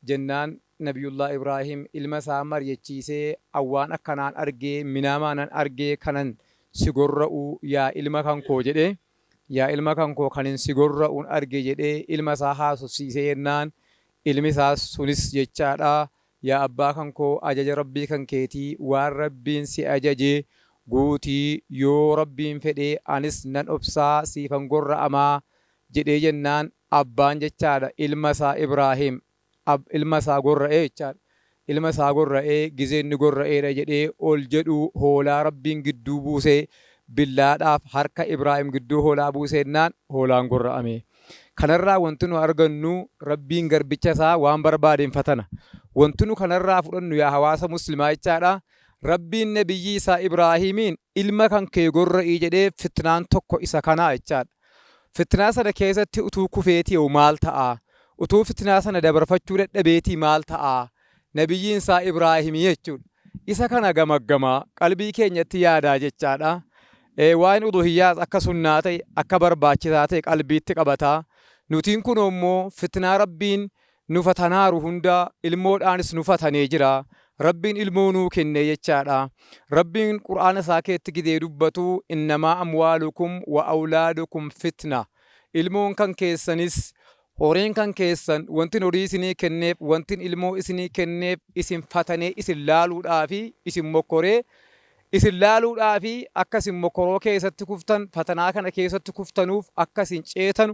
jennaan nabiyyullah Ibraahim ilma isaa maryachiisee an waan akkanaan argee minaamaanan argee kanan si gorra'u yaa ilma kan koo jedhe Yaa ilma kan koo kanin si gorra'un arge jedhee ilma isaa haasofsiisee jennaan ilmi isaas sunis jechaadha yaa abbaa kan koo ajaja Rabbii kan keetii waan Rabbiin si ajaje guuti yoo Rabbiin fedhe anis nan obsaa siifan gorra'amaa jedhee jennaan abbaan jechaadha ilma isaa Ibraahim ilma isaa gorra'ee jechaadha. Ilma isaa gorra'ee gizee inni gorra'eedha jedhee ol jedhu hoolaa Rabbiin gidduu buusee Billaadhaaf harka Ibraahim gidduu hoolaa buuseennaan hoolaan gorra'ame. Kanarraa wanti nu argannu Rabbiin garbicha isaa waan barbaadeen fatana. Wanti nu kanarraa fudhannu yaa hawaasa muslimaa jechaadha. Rabbiin nabiyyii isaa Ibraahiimiin ilma kan kee gorra'ii jedhee fitnaan tokko isa kanaa jechaadha. Fitnaa sana keessatti utuu kufeetii hoo maal ta'a? Utuu fitnaa sana dabarfachuu dadhabeetii maal ta'a? Nabiyyiin isaa Ibraahimii jechuudha. Isa kana gamaggamaa qalbii keenyatti yaadaa jechaadha. Waa'een uduhiyyaas akka sunnaa ta'e akka barbaachisaa ta'e qalbiitti qabataa. Nutiin kunoo immoo fitnaa Rabbiin nu fatanaaru hunda ilmoodhaanis nu fatanee jira. Rabbiin ilmoo nuu kennee jechaadha. Rabbiin Qur'aana isaa keetti gidee dubbatu innamaa amwaalukum wa awlaadukum fitna. Ilmoon kan keessanis horiin kan keessan wantin horii isinii kenneef wantin ilmoo isinii kenneef isin fatanee isin laaluudhaafi isin mokkoree isin laaluudhaafi akka isin mokkoroo keessatti kuftan fatanaa kana keessatti kuftanuuf akka isin ceetanu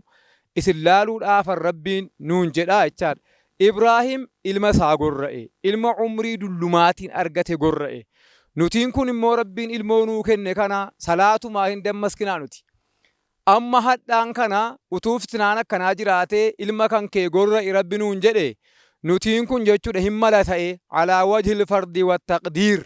isin laaluudhaafan Rabbiin nuun jedha jechaadha. Ibraahim ilma isaa gorra'e. Ilma umrii dullumaatiin argate gorra'e. Nutiin kun immoo Rabbiin ilmoo nuu kenne kana salaatumaa hin dammaskinaa nuti. Amma hadhaan kana utuu fitnaan akkanaa jiraatee ilma kan kee gorra'i Rabbi nuun jedhe nutiin kun jechuudha hin mala ta'e alaa wajhil fardi wa taqdiir.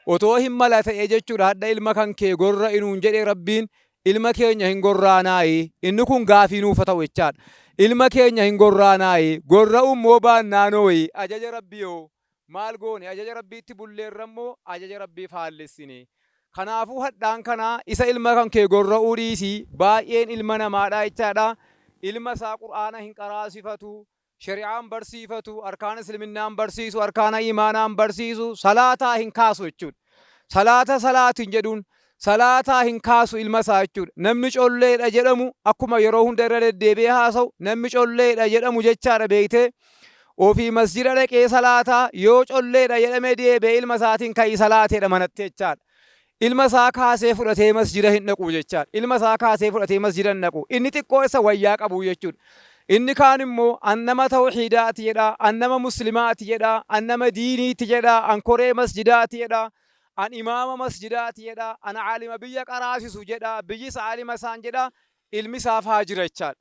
Otoo hin mala ta'e jechuudha hadha ilma kan kee gorra'i nuun jedhe Rabbiin Ilma keenya hin gorraanaayi? Inni kun gaafii nuuf haa ta'u jechaadha. Ilma keenya hin gorraanaayi? Gorra'uu immoo baannaanooyi? Ajaja Rabbii hoo? Maal goone? Ajaja Rabbiitti bulleerra immoo ajaja Rabbii faallessine? Kanaafuu hadhaan kana isa ilma kan kee gorra'uu dhiisi baay'een ilma namaadha jechaadha. Ilma isaa Qur'aana hin qaraasifatu, shari'aan barsiifatu, arkaana isliminnaan barsiisu, arkaana iimaanaan barsiisu, salaataa hin kaasu jechuudha. Salaata salaati hin jedhuun, salaataa hin kaasu ilma isaa jechuudha. Namni colleedha jedhamu akkuma yeroo hunda irra deddeebi'ee haasa'u namni colleedha jedhamu jechaadha beektee ofii masjida dhaqee salaataa yoo colleedha jedhamee deebi'ee ilma isaatiin ka'ii salaateedha manatti jechaadha. Ilma isaa kaasee fudhatee masjida hin dhaqu jechaadha. Ilma isaa kaasee fudhatee masjida hin dhaqu. Inni xiqqoo isa wayyaa qabu jechuudha. Inni kaan immoo an nama tawhiidaati jedha, an nama muslimaati jedha, an nama diiniiti jedha, an koree masjidaati jedha, an imaama masjidaati jedha, an aalima biyya qaraasisu jedha, biyyis aalima isaan jedha, ilmi isaa faajira jechaadha.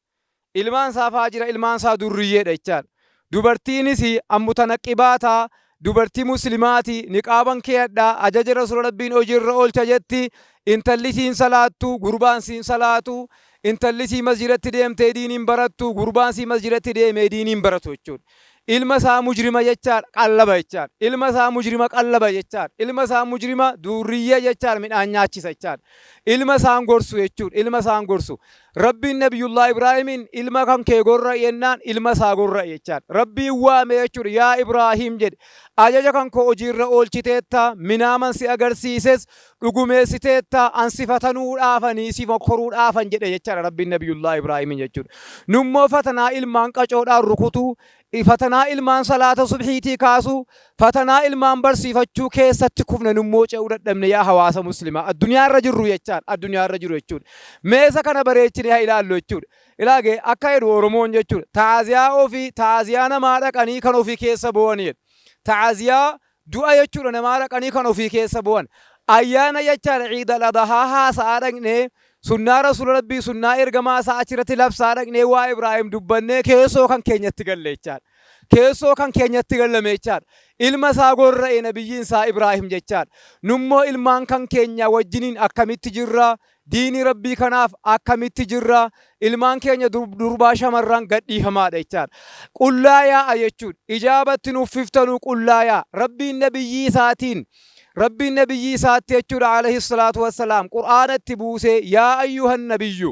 Ilmaan isaa faajira, ilmaan isaa durriyyeedha jechaadha. Dubartiinis an mutanaqqibaata, dubartii muslimaati, niqaaban keeyadha, ajaja rasuula Rabbiin hojiirra oolcha jetti, intalli isiin salaattu, gurbaan isiin salaatu, intalli isii masjidatti deemtee diiniin barattu, gurbaan isii masjidatti deemee diiniin baratu jechuudha. Ilma isaa mujrima jechaadha, qallaba jechaadha. Ilma isaa mujrima qallaba jechaadha. Ilma isaa mujrima duurriyyee jechaadha, midhaan nyaachisa jechaadha. Ilma isaan gorsu jechuudha, ilma isaan gorsu. Rabbiin Nabiyyullaah Ibraahiimiin ilma kan kee gorra'i jennaan ilma isaa gorra'e jechaadha. Rabbiin waame jechuudha yaa Ibraahiim jedhe. Ajaja kan koo hojiirra oolchiteetta, minaaman si agarsiises dhugumeessiteetta, an si fatanuudhaafanii si mokkoruudhaafan jedhe jechaadha Rabbiin Nabiyyullaah Ibraahiimiin jechuudha. Nummoo fatanaa ilmaan qacoodhaan rukutuu, fatanaa ilmaan salaata subhiitii kaasuu, fatanaa ilmaan barsiifachuu keessatti kufne nummoo ce'uu dadhabne yaa hawaasa muslimaa addunyaa irra jirru jechaadha addunyaa irra jiru jechuudha. Meesa kana bareechinee haa ilaallu jechuudha. Ilaage akka jedhu Oromoon jechuudha. Ta'aziyaa ofii ta'aziyaa namaa dhaqanii kan ofii keessa boo'anii jedhu. Ta'aziyaa du'a jechuudha namaa dhaqanii kan ofii keessa boo'an. Ayyaana jechaadha Ciid al-Adahaa haasa'aa dhaqnee sunnaa Rasuula Rabbii sunnaa ergamaa isaa achirratti labsaa dhaqnee waa Ibraahim dubbannee keessoo kan keenyatti galle jechaadha. Keessoo kan keenyatti gallame jechaadha. Ilma isaa gorra'e nabiyyiin isaa Ibraahim jechaadha. Nummoo ilmaan kan keenya wajjiniin akkamitti jirra? Diinii Rabbii kanaaf akkamitti jirra? Ilmaan keenya durbaa shamarran gadhiifamaadha jechaadha. Qullaa yaa'a jechuudha. Ijaabatti nuuf fiftanuu qullaa yaa'a. Rabbiin nabiyyii isaatiin Rabbiin nabiyyii isaatti jechuudha alayhi salaatu wassalaam Qur'aana itti buusee yaa ayyuhan nabiyyu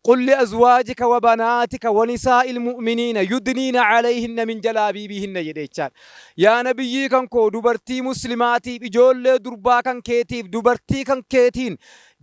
qul li azwaajika wa banaatika wa nisaa'il mu'miniina yudniina alayhinna min jalaabiibihinna jedhe jechaadha. Yaa nabiyyii kan koo dubartii muslimaatiif ijoollee durbaa kan keetiif dubartii kan keetiin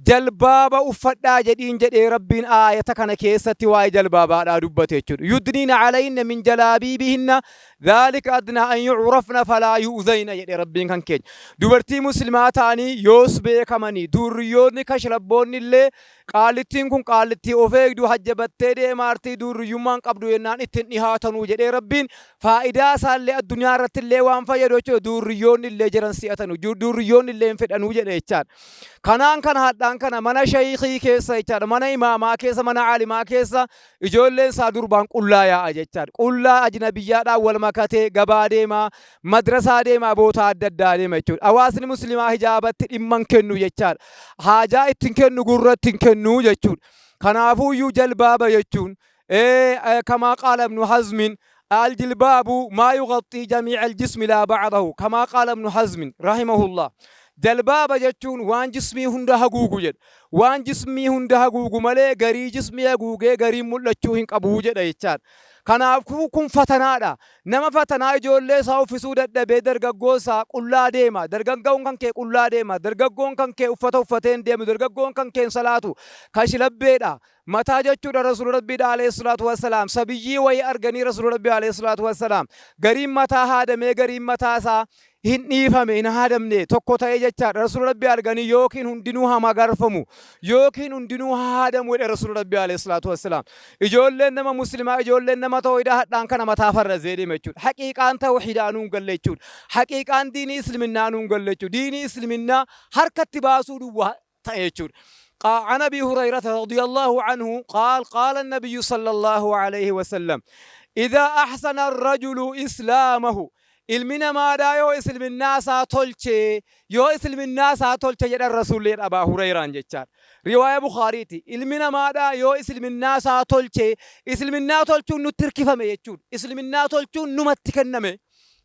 Jalbaaba uffadhaa jedhiin jedhee Rabbiin aayata kana keessatti waa'ee jalbaabaadhaa dubbate jechuudha. Yudniina alayhinna min jalaabiibihinna dhaalika adnaa an yu'rafna falaa yu'zayna jedhe Rabbiin kan keenya. Dubartii muslimaa ta'anii yoos beekamanii duurriyyoonni kashlabboonni illee qaallittiin kun qaallittii of eegdu hajjabattee deemaartii duurriyyummaan qabdu jennaan ittiin dhihaatanuu jedhee Rabbiin faayidaa isaallee addunyaa irratti illee waan fayyadu jechuudha. Duurriyyoonni illee jiran si'atanu duurriyyoonni illee hin fedhanuu jedhe jechaadha. Kanaan kana hadhaa Hadhaan kana mana shayikii keessa jechaadha. Mana imaamaa keessa, mana aalimaa keessa ijoolleen isaa durbaan qullaa yaa'a jechaadha. Qullaa ajnabiyyaadhaan wal makatee gabaa deemaa, madrasaa deemaa, bootaa adda addaa deema jechuudha. Hawaasni muslimaa hijaabatti dhimma hin kennu jechaadha. Haajaa itti hin kennu, gurra itti hin kennu jechuudha. Kanaafuuyyuu jalbaaba jechuun kamaa qaala ibnu hazmin aljilbaabu maa yugaxxii jamiica aljismi laa bacdahu kamaa qaala ibnu hazmin rahimahullah. Jalbaaba jechuun waan jismii hunda haguugu jedha. Waan jismii hunda haguugu malee garii jismii haguugee gariin mul'achuu hin qabu jedha jechaadha. Kanaafuu kun fatanaadha. Nama fatanaa ijoollee isaa uffisuu dadhabee dargaggoo isaa qullaa deema. Dargaggoon kan kee qullaa deema. Dargaggoon kan kee uffata uffatee hin deemu. Dargaggoon kan kee hin salaatu. Kashilabbeedha. Mataa jechuudha Rasuula Rabbiidha alayhi salaatu wassalaam. Sabiyyii wayii arganii Rasuula Rabbii alayhi salaatu wassalaam. Gariin mataa haadamee gariin mataa isaa hin dhiifame hin haadamne tokko ta'ee jechaadha. Rasuula Rabbii arganii yookiin hundinuu haa magarfamu yookiin hundinuu haa haadamu jedhe Rasuula Rabbii alayhi salaatu wassalaam. Ijoolleen nama muslimaa ijoolleen nama tawhidaa hadhaan kana mataa farrazee deema jechuudha. Haqiiqaan tawhidaa nuun galle jechuudha. Haqiiqaan diinii isliminnaa nuun galle jechuudha. Diinii isliminnaa harkatti baasuu duwwaa ta'e jechuudha. عن أبي هريرة رضي الله عنه قال قال النبي صلى الله عليه وسلم إذا أحسن الرجل إسلامه ilmi namaadhaa yoo isliminnaa isaa tolche yoo isliminnaa isaa tolche jedhan rasuulli jedha Abaa Hureyraan jechaadha. Riwaaya Bukhaariiti. Ilmi namaadhaa yoo isliminnaa isaa tolche isliminnaa tolchuun nutti hirkifame jechuudha. Isliminnaa tolchuun numatti kenname.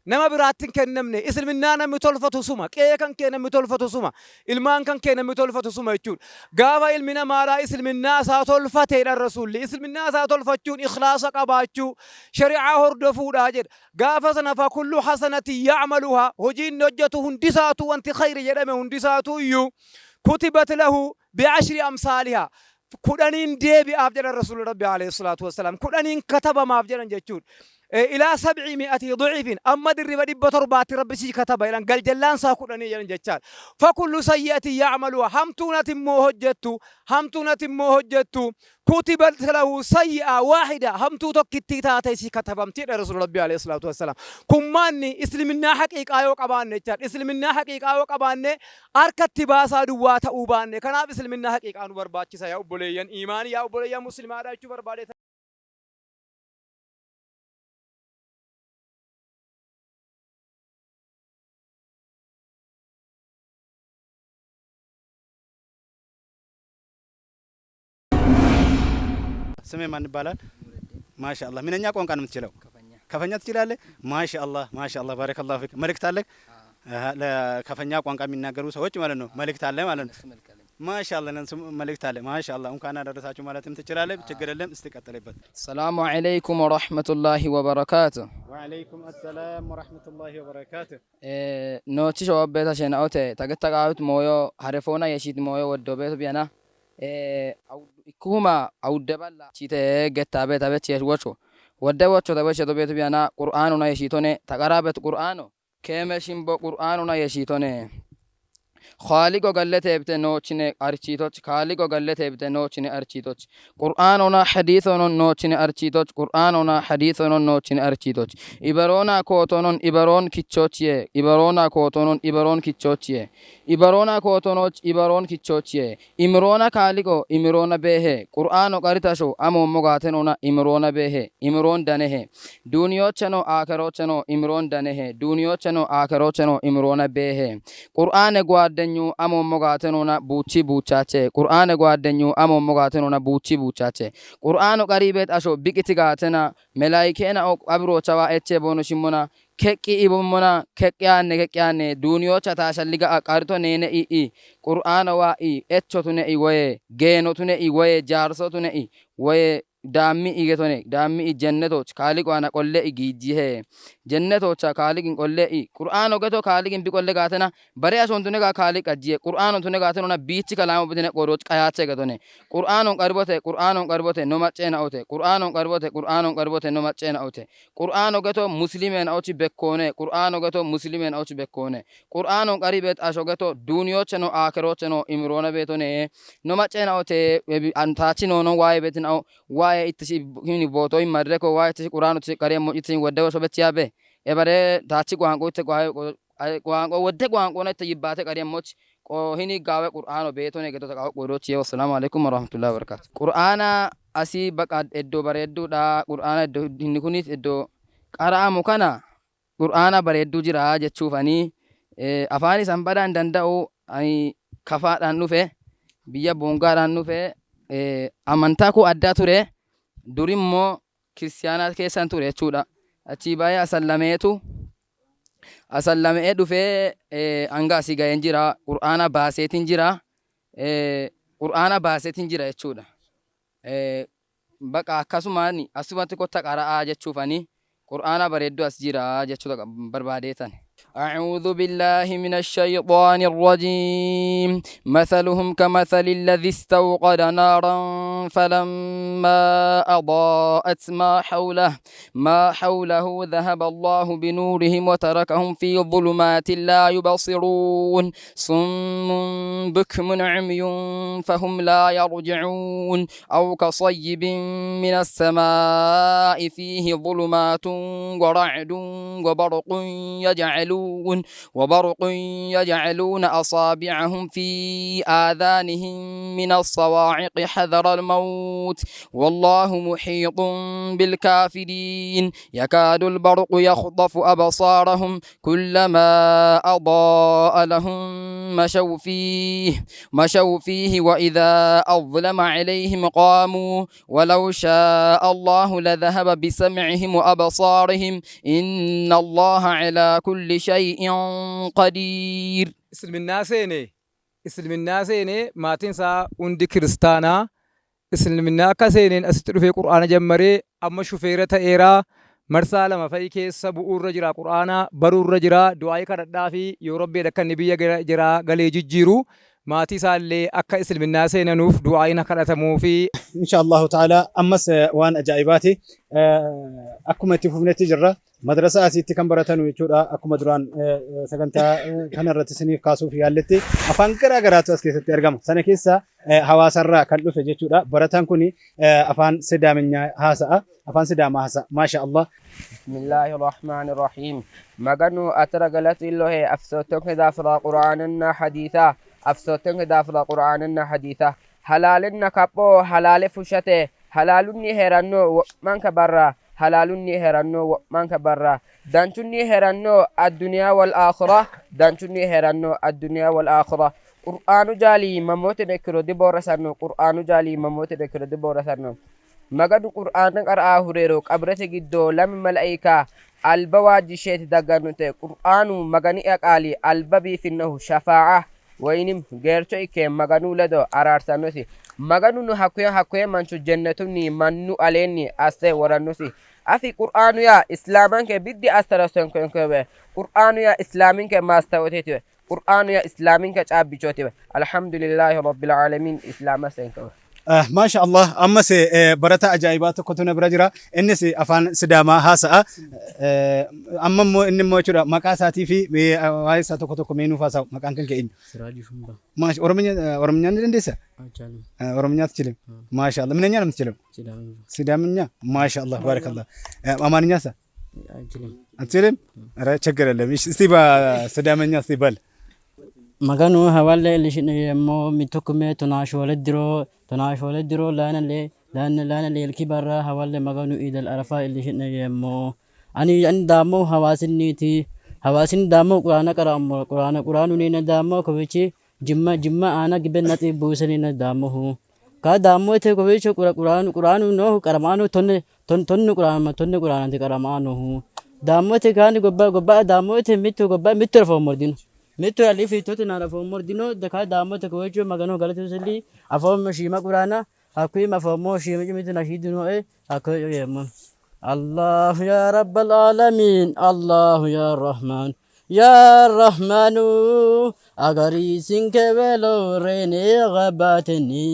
Nama biraatti hin kennamne. Isliminnaa namni tolfatu suma. Qe'ee kan kee namni tolfatu suma. Ilmaan kan kee namni tolfatu suma jechuudha. Gaafa ilmi namaadhaa isliminnaa isaa tolfateedha rasuulli. Isliminnaa isaa tolfachuun ikhlaasa qabaachuu, shari'aa hordofuudha jedha. Gaafa sana fakullu hasanatin ya'maluhaa hojii inni hojjetu hundisaatuu wanti khayri jedhame hundisaatuu iyyuu kutibat lahu bi'ashri amsaalihaa 10n deebi'aaf jedhan Rasuulli Rabbi alayhi salaatu wassalaam 10n katabamaaf jedhan jechuudha. Ilaa sab'i mi'ati du'ifin amma dirriba 700tti Rabbi sii kataba jedhan galjallaan isaa 10 jedhan jechaadha. Fakullu sayyi'atin ya'maluhaa hamtuun ati immoo hojjettu hamtuun ati immoo hojjettu kutibat lahu sayyi'a waahida hamtuu tokkittii taatee sii katabamti jedhe Rasuulli Rabbi alayhi salaatu wassalaam. Kun maanni isliminnaa haqiiqaa yoo qabaanne jechaadha. Isliminnaa haqiiqaa yoo qabaanne harkatti baasaa duwwaa ta'uu baanne. Kanaaf isliminnaa haqiiqaa nu barbaachisa yaa obboleeyyan iimaanii yaa obboleeyyan muslimaadha jechuu barbaade. ስሜ ማን ይባላል? ማሻአላህ ምንኛ ቋንቋ ነው የምትችለው? ከፈኛ ትችላለህ? ማሻአላህ ማሻአላህ ባረከላሁ ፊክ። መልእክት አለህ? ለከፈኛ ቋንቋ የሚናገሩ ሰዎች ማለት ነው። መልእክት አለ ማለት ነው። ማሻአላህ ለእነሱ መልእክት አለ። ማሻአላህ እንኳን አደረሳችሁ ማለትም ትችላለህ። ችግር የለም። እስቲ ቀጥልበት። ሰላሙ ዐለይኩም ወረሕመቱላሂ ወበረካቱ። ወዐለይኩም አሰላም ወረሕመቱላሂ ወበረካቱ። Noochi shoobbeeta shena'ote tagetta qaawit mooyo harefoona yeshiit mooyo woddo beeto biyana ikkuhuma awudde balla chite getta beeta bechi wocho wodde wocho tabeche to beeto biyana qur'aanuna yeshiitone taqaraabet qur'aano keeme shimbo qur'aanuna yeshiitone Kaaliqo galleteebte noochine archiitoch kaaliqo galleteebte noochine archiitoch qur'aanona hadiisonon noochine archiitoch qur'aanona hadiisonon noochine archiitoch ibaroona kootonon ibaroon kichochiye ibaroona kootonon ibaroon kichochiye ibaroona kootonoch ibaroon kichochiye imiroona kaaliqo imiroona beehe qur'aano qaritasho amoommo gaatenona imiroona beehe imiroon danehe duuniyocheno aakerocheno imiroon danehe duuniyocheno aakerocheno imiroona beehe qur'aane gwaaddenyu amoommo gaatenona buuchi buuchaache qur'aane gwaaddenyu amoommo gaatenona buuchi buuchaache qur'aano qariibeet asho biqiti gaatena melaayikeena abroochawa eche boono shimmona keqqi ibommona keqqiyaanne keqqiyaanne duuniyocha taashalliga qarto neene i'i qur'aano waa i echotune i woye geenotune i woye jaarsotune i woye daammi igetone daammi i jennetoch kaaliqo ana qolle i giijjihe jennetocha kaaliqin qolle i qur'aano geto kaaliqin bi qolle gaatena bare ashontune gaa kaaliq ajjiye qur'aanon tune gaatenona biichi kalaamo bitine qodoch qayaache getone qur'aanon qarbote qur'aanon qarbote no macceena ote qur'aanon qarbote qur'aanon qarbote no macceena ote qur'aano geto muslimeen ochi bekkoone qur'aano geto muslimeen ochi bekkoone qur'aanon qaribet asho geto duuniyocheno aakerocheno imiroona beetone no macceena ote antaachi noonon waaye betin ao waaye ittisi hini bootoi marreko waaye ittisi qur'aano ittisi qaree ittisi wadde sobetiyaabe ebare taachi qoanqo itte qoanqo wadde qoanqoona itte yibbaate qaree moch Hini gaawe qur'aano beetone gedota qawo godoochi. Wassalaamu alaikum warahmatullahi wabarakatuh. Qur'aana asii baqa iddoo bareedduudha. Qur'aana iddoo inni kunis iddoo qara'amu kana qur'aana bareedduu jira jechuufanii afaan isaan badaa hin danda'u. Ani kafaadhaan dhufe, biyya boongaadhaan dhufe. Amantaa koo addaa ture, durimmoo kiristiyaanaa keessan ture jechuudha. Achii baay'ee asallameetu asallamee dhufee hanga asii ga'een jira. Qur'aana baaseetiin jira, qur'aana baaseetiin jira jechuudha. Baqa akkasumaan asumatti kotta qara'aa jechuufanii qur'aana bareedduu as jira jechuudha barbaadeetan. أعوذ بالله من الشيطان الرجيم. مثلهم كمثل الذي استوقد نارا فلما أضاءت ما حوله ذهب الله بنورهم وتركهم في ظلمات لا يبصرون، صم بكم عمي فهم لا يرجعون. أو كصيب من السماء فيه ظلمات ورعد وبرق يجعلون أصابعهم في آذانهم من الصواعق حذر الموت، والله محيط بالكافرين. يكاد البرق يخطف أبصارهم، كلما أضاء لهم مشوا فيه وإذا أظلم عليهم قاموا، ولو شاء الله لذهب بسمعهم وأبصارهم، إن الله على كل شيء قدير. Isliminnaa seene, isliminnaa seene. Maatiin isaa hundi kiristaanaa. Isliminnaa akka seeneen asitti dhufee qur'aana jammaree amma shufeera ta'eeraa. Marsaa lama fa'i keessa bu'uurra jira, qur'aana baruurra jira. Du'aayii kadhadhaa fi yoo rabbi akka inni biyya jiraa galee jijjiiru, maatii isaallee akka isliminnaa seenanuuf du'aayiin kadhatamuu fi Insha Allahu ta'ala, ammas waan ajaa'ibaati. Akkuma itti fufnetti jirra. Madrasaa asitti kan baratanu jechuudha. Akkuma duraan sagantaa kanarratti isiniif kaasuuf yaalletti, afaan garaa garaatu as keessatti argama. Sana keessa hawaasarraa kan dhufe jechuudha. Barataan kun afaan Sidaaminyaa haasa'a. Afaan Sidaamaa haasa'a. Maasha Allah. بسم الله الرحمن الرحيم. Maganu atara galatu illohe afsotonke daafira qur'aananna hadiisa, afsotonke daafira qur'aananna hadiisa. Halaalenna kaphoo halaale fushate, halaalunni heeranno wo'manka barra, halaalunni heeranno wo'manka barra, danchunni heeranno addunyaa wal aakhira, danchunni heeranno addunyaa wal aakhira. Qur'aanu jaali mamote bekkiro diborasanno, qur'aanu jaali mamote bekkiro diborasanno. Maganu qur'aana qara'aa hureero qabrete giddo lame malaika alba waajjisheeti daggannote. Qur'aanu magani'a qaali alba biifinnohu shafaa'a woyinim geercho ikke maganu ledo araarsannosi. Maganuno hakkuye mancho jennetunni mannu aleenni asse worannosi. Afi qur'aanu yaa islaamanke biddi assarasenkenkewe, qur'aanu yaa islaaminke maastawotetiwe, qur'aanu yaa islaaminke caabbichotiwe. Alhamdulillahi rabbil aalamiin. Islaama senkewe. Maasha Allah, ammas barataa ajaa'ibaa tokkotu na bira jira. Innis afaan Sidaamaa haasa'a. Amma immoo inni immoo jechuudha maqaa isaatii fi waa'ee isaa tokko tokko mee nuuf haasa'u. Maqaan kan kee eenyu? Siraajuu Shumbaa. Maasha, Oromiyaa ni dandeessa? አልቻልም። ኦሮምኛ አትችልም? ማሻ አላህ። ምንኛ ነው የምትችለው? ሲዳምኛ። ሲዳምኛ። ማሻ አላህ፣ ባረከላህ። አማርኛ ሳ አልችልም። አትችልም? ኧረ ችግር የለም። እሺ፣ እስቲ በሲዳምኛ እስቲ በል። Maganu hawalle lishine mitokkume 14 diro, 14 diro laanale laana leelki barra hawalle maganu idal arafa ilishine yemmo. Ani daamo hawaasinniiti, hawaasin daamo quraana qara'ammo, quraana quraanunina daamo kowichi jimma aana gibe naxi buusanina daamohu ka daamote kowicho quraanu quraanu noohu qaramaanu tonne tonnu quraanma tonne quraanati qaramaanohu daamote kaani gobba gobba daamote mittu gobba mittu rafoomordino mittu alifi tote na rafoomordino daka daamote kowicho maganu galatusili afoommo shiima quraana hakkuyi afoommo shiima mitu nashiidino e hakkuyi yeemmo. الله يا رب العالمين، الله يا رحمن يا رحمن، أغريسن كبلو ريني غباتني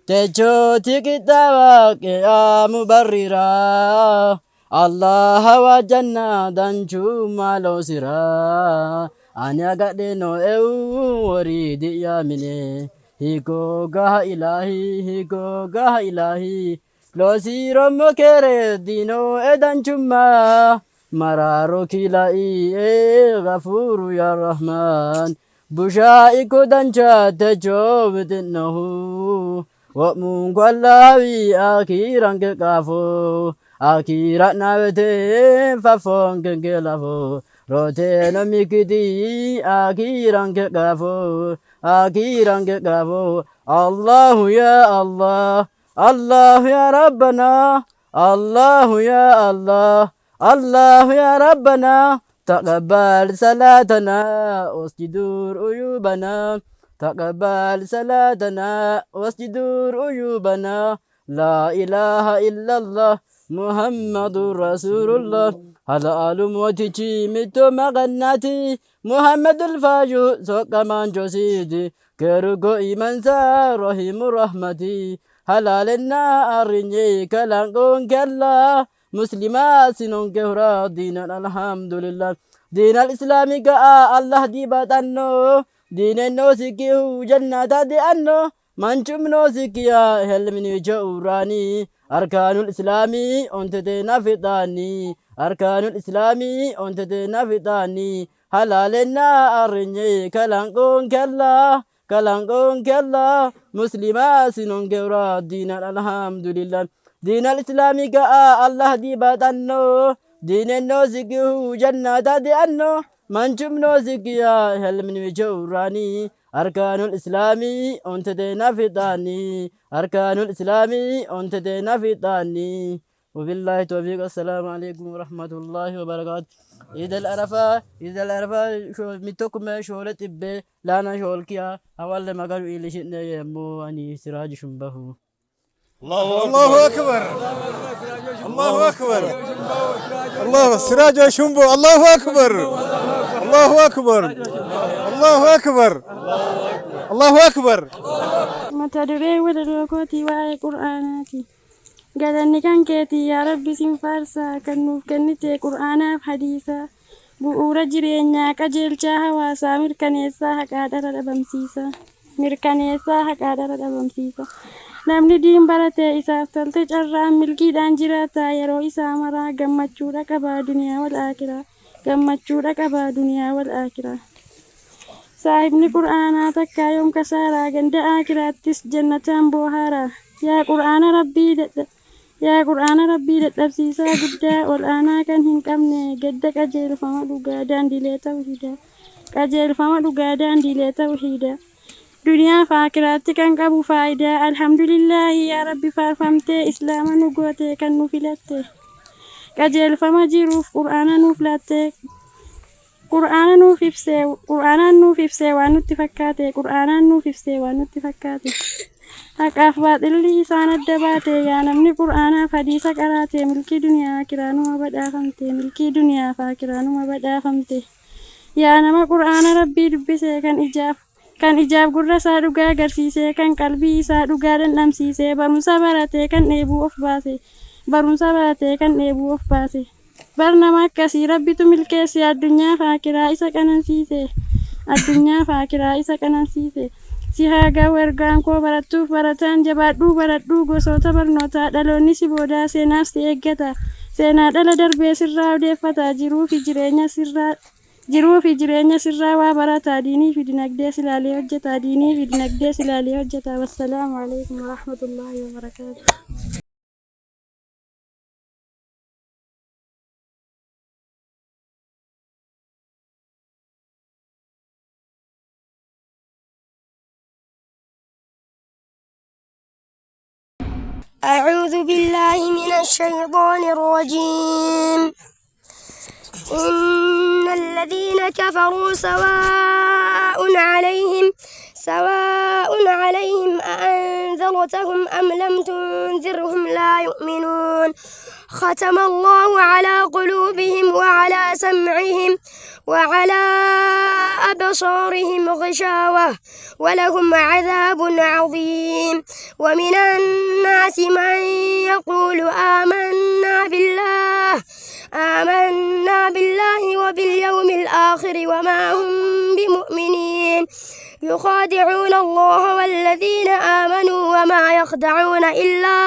تجوتي كتابك يا مبررا، الله وجنة دنجو مالو سرا، أنا قدنو أو وريد يا مني هيكو غا إلهي، هيكو غا إلهي loosiromo kere dino edanchumma mararo kilai e gafuru ya rahman. Busha ikko dancha techo wixi'nohu wo'munku Allawi akiranke qaafo akira'nawete fafonke lafo roteno mikiti akiranke qaafo akiranke qaafo Allahu ya Allah Allahu ya Rabbana Allahu ya Allah Allahu ya Rabbana تقبل صلاتنا واسجدور عيوبنا تقبل صلاتنا واسجدور عيوبنا لا إله إلا الله محمد رسول الله هذا ألم وتجي متو مغناتي محمد الفاجو سوق من جسيدي كرغو إيمان رحيم رحمتي حلالنا أرني كلانكون كلا مسلمات سنون دين الحمد لله دين الإسلام كا الله دي باتنو دين النوسكي جنة دي أنو من نوسكيا هل من جوراني أركان الإسلام أنت تنفتاني أركان الإسلام أنت تنفتاني حلالنا أرني كلانكون كلا كلانكون كلا مسلمات سنون دين الحمد لله دين الإسلام كا الله دي باتنو دين النوسكي جنة دي أنو من نوسكيا هل من جوراني أركان الإسلام أنت تنفتاني أركان الإسلام أنت تنفتاني وبالله التوفيق. السلام عليكم ورحمة الله وبركاته. إذا الأرفا إذا الأرفا شو متكم شغلة إبه لانا شغل كيا أول ما قالوا إلي شئنا يمو أني سراج شنبه. الله أكبر الله أكبر الله سراج شنبه الله أكبر الله أكبر الله أكبر الله أكبر. Mata duree walaloo kootii waa'ee qur'aanaati. Galanni kan keetii yaa Rabbi sin faarsaa kan nuuf kennite qur'aanaaf hadiisaa. Bu'uura jireenyaa qajeelchaa hawaasaa mirkaneessaa haqaa dhara dhabamsiisa. Mirkaneessaa haqaa dhara dhabamsiisa. Namni diin barate isaaf tolte carraan milkiidhaan jiraata yeroo isaa maraa gammachuudha qabaa duniyaa wal aakiraa. Gammachuudha qabaa duniyaa wal aakiraa. Saahibni qur'aanaa takkaa yoom kasaaraa ganda aakiraattis jannataan boohaaraa. Yaa qur'aana rabbii yaa qur'aana rabbii dadhabsiisaa guddaa ol aanaa kan hin qabne gadda qajeelfama dhugaa daandilee tawhiidaa. Qajeelfama dhugaa daandilee tawhiidaa. Duniyaa fi akiraatti kan qabu faayidaa. Alhamdulillaahi yaa rabbi faarfamtee islaama nu goote kan nu filatte. Qajeelfama jiruuf qur'aana nuuf laatte. Qur'aana nuuf ibsee qur'aanaan nuuf ibsee waan nutti fakkaate qur'aanaan nuuf ibsee waan nutti fakkaate. Haqaaf baaxilli isaan adda baate yaa namni qur'aanaaf hadiisa qaraate milkii duniyaa akiraanuma badhaafamte milkii duniyaa fi akiraanuma badhaafamte. Yaa nama qur'aana rabbii dubbise kan ijaaf gurra isaa dhugaa agarsiise kan qalbii isaa dhugaa dhandhamsiise barumsa baratee kan dheebuu of baase barumsa baratee kan dheebuu of baase. Bar nama akkasii rabbitu milkeesse addunyaa fi akiraa isa qanansiise addunyaa fi akiraa isa qanansiise. Si haa ga'u ergaan koo barattuuf barataan jabaadhuu baradhuu gosoota barnootaa dhaloonni si boodaa seenaaf si eeggata seenaa dhala darbee sirraa odeeffata jiruu fi jireenya sirraa jiruu fi jireenya sirraa waa barata diinii fi dinagdee silaalee hojjeta diinii fi dinagdee silaalee hojjeta. Wassalaamu alaikum warahmatullaahi wabarakaatu. أعوذ بالله من الشيطان الرجيم. إن الذين كفروا سواء عليهم أأنذرتهم أم لم تنذرهم لا يؤمنون. ختم الله على قلوبهم وعلى سمعهم وعلى أبصارهم غشاوة ولهم عذاب عظيم. ومن الناس من يقول آمنا بالله وباليوم الآخر وما هم بمؤمنين. يخادعون الله والذين آمنوا وما يخدعون إلا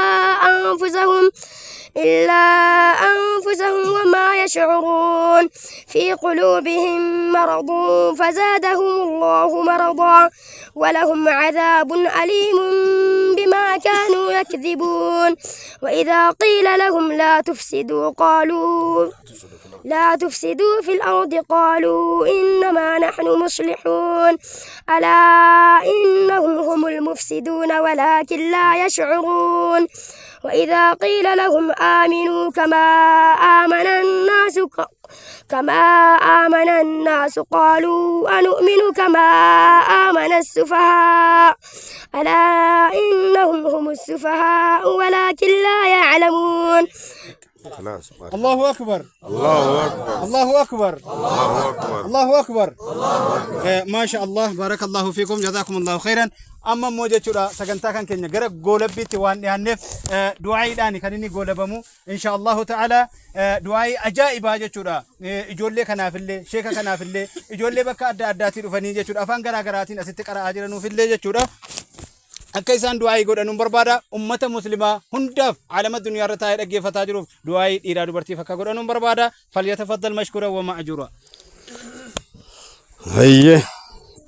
إلا أنفسهم وما يشعرون. في قلوبهم مرض فزادهم الله مرضا ولهم عذاب أليم بما كانوا يكذبون. وإذا قيل لهم لا تفسدوا قالوا لا تفسدوا في الأرض قالوا إنما نحن مصلحون. ألا إنهم هم المفسدون ولكن لا يشعرون. وإذا قيل لهم آمنوا كما آمن الناس قالوا أنؤمن كما آمن السفهاء. ألا إنهم هم السفهاء ولكن لا يعلمون. خلاص. الله أكبر. الله أكبر. الله أكبر. الله أكبر. الله أكبر. ما شاء الله، بارك الله فيكم، جزاكم الله خيرا. Amma immoo jechuudha sagantaa kan keenya gara goolabbiitti waan dhiyaanneef du'aayiidhaan kan inni goolabamu insha Allahu ta'ala, du'aayii ajaa'ibaa jechuudha. Ijoollee kanaafillee, sheeka kanaafillee, ijoollee bakka adda addaatii dhufanii jechuudha afaan garaa garaatiin asitti qara'aa jiranuufillee jechuudha. Akka isaan du'aayii godhanuun barbaada. Ummata muslimaa hundaaf, alama duniyaa irra taa'ee dhaggeeffataa jiruuf du'aayii dhiiraa dubartiif akka godhanuun barbaada. فليتفضل مشكورا ومأجورا. Hayye.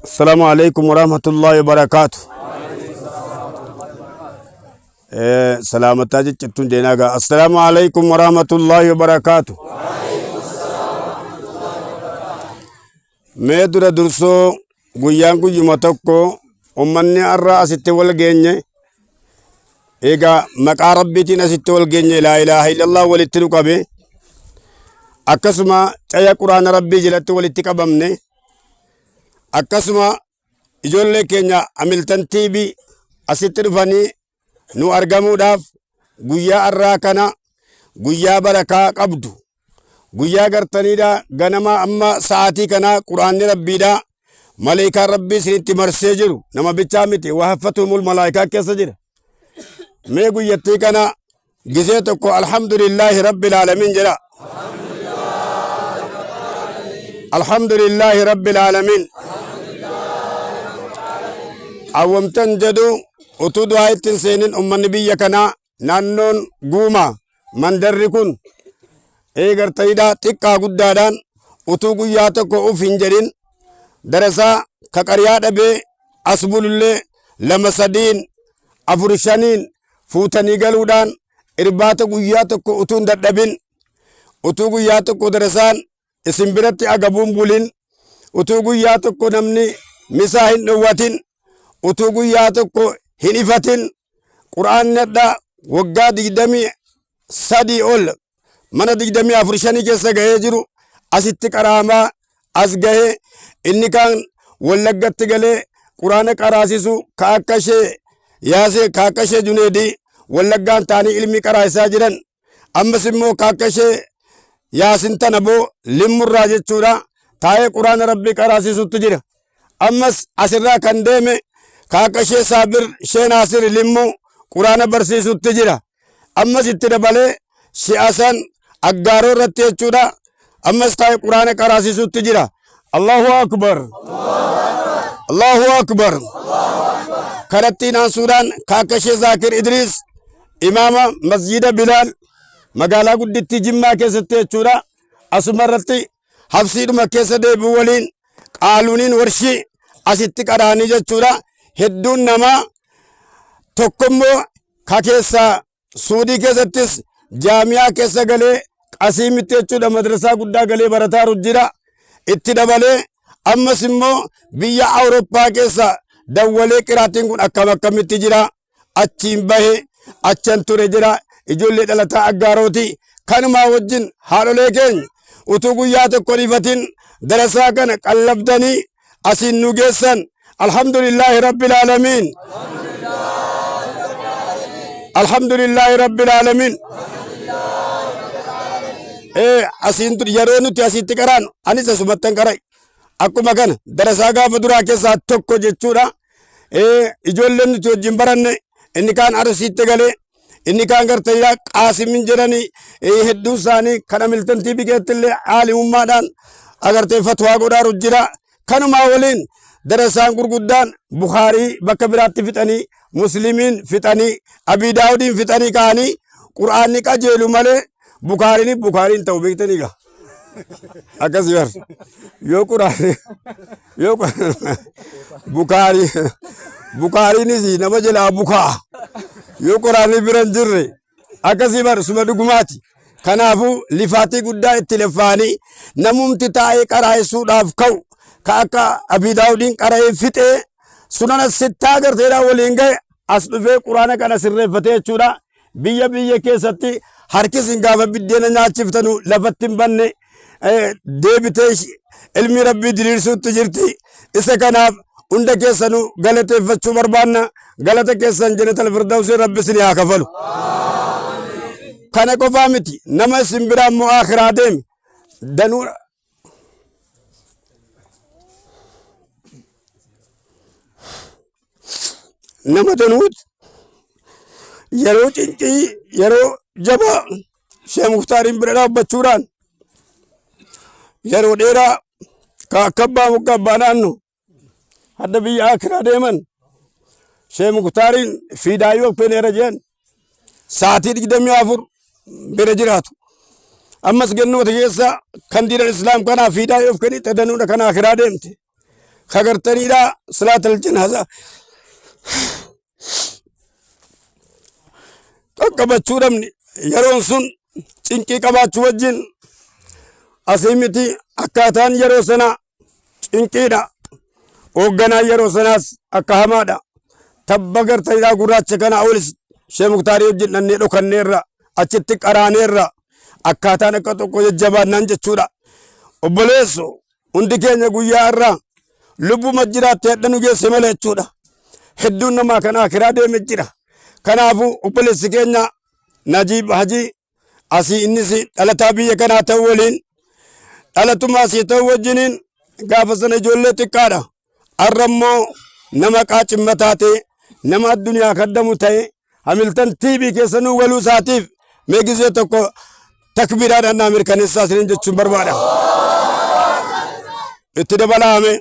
السلام عليكم ورحمة الله وبركاته. Salaamataa jechuun deenaa. السلام عليكم ورحمة الله وبركاته. Mee dura dursoo guyyaan guyyuma tokko ummanni har'a asitti wal geenye, egaa maqaa rabbiitiin asitti wal geenye, لا إله إلا الله walitti nu qabe, akkasuma caya quraana rabbii jalatti walitti qabamne, akkasuma ijoollee keenya Hamiltan TV asitti dhufanii nu argamuudhaaf, guyyaa har'aa kana guyyaa barakaa qabdu, guyyaa gartaniidha, ganama amma sa'aatii kana quraanni rabbiidha, maleekaan rabbii isinitti marsee jiru, nama bichaa miti, وحفتهم الملائكة keessa jira. Mee guyyattii kana gisee tokko الحمد لله رب العالمين jedha. الحمد لله رب العالمين. Awwamtan jedhu utuu du'aa ittiin seenin, ummanni biyya kanaa, naannoon guuma mandarri kun eegartaniidha, xiqqaa guddaadhaan utuu guyyaa tokko uf hin jedhin darasaa ka qariyaa dhabee as bulullee lama sadiin afur shaniin fuutanii galuudhaan, irbaata guyyaa tokko utuu hin dadhabin, utuu guyyaa tokko darasaan isin biratti agabuun bulin, utuu guyyaa tokko namni misaa hin dhowwatin, utuu guyyaa tokko hin ifatin, qura'aanni hadha waggaa 23 ol mana 24 shanii keessa gahee jiru asitti qaraamaa as gahee, inni kaan Wallaggatti galee quraana qaraasisu, ka akka ishee yaasee, ka akka ishee Juneedii Wallaggaan ta'anii ilmi qaraasisaa jiran, ammas immoo ka akka ishee Yaasin tana boo Limmurraa jechuudha taa'ee quraana rabbii qaraasisutti jira. Ammas asirraa kan deeme ka akka ishee Saabir ishee Naasir Limmuu quraana barsiisutti jira. Ammas itti dabalee shi'asan Aggaaroo irratti jechuudha ammas taa'ee quraana qaraasisutti jira. الله أكبر، الله أكبر. Kanattiin aansuudhaan kaakashee Zaakir Idriis, imaama masjida Bilaal magaalaa guddittii Jimmaa keessatti jechuudha, asuma irratti habsiidhuma keessa deebi'u waliin qaaluuniin warshii asitti qaraanii jechuudha. Hedduun namaa tokkommoo ka keessaa Suudii keessattis jaamiyaa keessa galee Qasiimitti jechuudha madrasaa guddaa galee barataaru jira. Itti dabalee ammas immoo biyya Awurooppaa keessa dawwalee qiraatiin kun akkam akkamitti jira, achiin bahe achan ture jira. Ijoollee dhalataa Aggaarooti. Kanumaa wajjin haadholee keenya utuu guyyaa tokko dhiifatin darasaa kana qallabdanii asiin nu geessan. الحمد لله رب العالمين، الحمد لله رب العالمين. Asiin yeroo nuti asitti qaraan anis asumattan qaray akkuma kana darasaa gaafa duraa keessaa tokko jechuudha. Ijoolleen nuti wajjin baranne inni kaan Arsiitti galee, inni kaan gartee Qaasimin jedhanii, hedduun isaanii kan Hamiltan TV keessatti illee aalimummaadhaan agartee fatwaa godhaaru jira. Kanumaa waliin darasaan gurguddaan Bukaarii bakka biraatti fixanii, Muslimiin fixanii, Abii Daawudiin fixanii ka'anii Qur'aanni qajeelu malee Bukaariin Bukaariin ta'u beektanii gaa. Akkas bar yoo Qur'aanni yoo Bukaarii Bukaariinis nama jalaa bukaa yoo Qur'aanni bira hin jirre akkasii bar suma dhugumaati. Kanaafuu lifaatii guddaa itti laffaanii namumti taa'ee qaraa'isuudhaaf ka'u ka akka Abii Daawudiin qara'ee fixee sunana sittaa garteedhaa waliin ga'e as dhufee Qur'aana kana sirreeffatee jechuudha. Biyya biyya keessatti harkis hin gaafa biddeena nyaachiftanu lafatti hin banne deebitee ilmi rabbii diriirsuutti jirti. Isa kanaaf hunda keessanuu galateeffachuu barbaanna. Galata keessan Jannatal Firdawsii Rabbi isin haa kafalu. Kana qofaa miti, nama isin biraa immoo akhiraa deeme danuu nama danuut yeroo cinqii yeroo jabaa Sheekh Muktaariin bira dhaabbachuudhaan yeroo dheeraa ka akka abbaa mukka abbaa naannu hadda biyya akiraa deeman Sheekh Muktaariin fiidaayyoo feneera jedhan sa'aatii 24 bira jiraatu. Ammas gennoota keessa kan diinan islaam kanaa fiidaayyoo kennite danuudha kan akiraa deemte. Kagartaniidha salaatal janaaza qaqqabachuu dhabne yeroon sun cinqii qabaachuu wajjin asii miti akkaataan yeroo sanaa cinqiidha. Hoogganaan yeroo sanaas akka hamaadha. Tabba gartaniidhaa gurraacha kana olis Sheekh Muktaarii wajjin dhannee dhokanneerra achitti qaraaneerra akkaataan akka tokko jajjabaannaan jechuudha. Obboleesso hundi keenya guyyaa irraa lubbuma jiraatte hadha nu geesse malee jechuudha. Hedduun namaa kan akiraa deeme jira. Kanaafuu obboleessi keenya Najiib Hajii asii innis dhalataa biyya kanaa ta'u waliin dhalatuma asii ta'u wajjiniin gaafa sana ijoollee xiqqaadha. Har'a immoo nama qaacimmataa ta'e nama addunyaa kaddamu ta'e Hamiltan TV keessa nuu galuu isaatiif mee gizee tokko takbiiraadhaan naa mirkaneessaa isiniin jechuun barbaada. Itti dabalaame.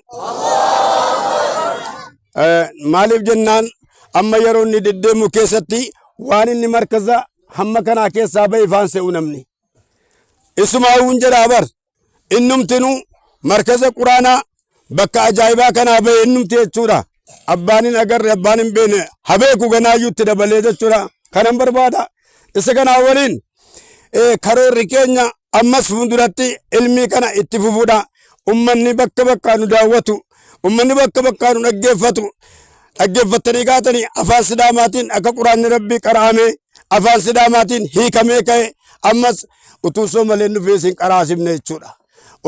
Maaliif jennaan amma yeroo inni deddeemu keessatti waan inni markaza hamma kanaa keessaa ba'e ifaan se'u namni. Isumaawuun jedhaa bar innumtinuu markaza quraanaa bakka ajaa'ibaa kanaa ba'e innumti jechuudha. Abbaan hin agarre abbaan hin beekne habeeku ganaayyuu itti dabalee jechuudha. Kanan barbaada. Isa kanaa waliin karoorri keenya ammas fuulduratti ilmii kana itti fufuudha. Ummanni bakka bakkaa nu daawwatu, ummanni bakka bakkaa nu dhaggeeffatu, dhaggeeffattanii kaatanii afaan Sidaamaatiin akka Quraanni Rabbii qara'amee afaan Sidaamaatiin hiikamee ka'e ammas utuu Soomaleen dhufee isin qaraasifne jechuudha.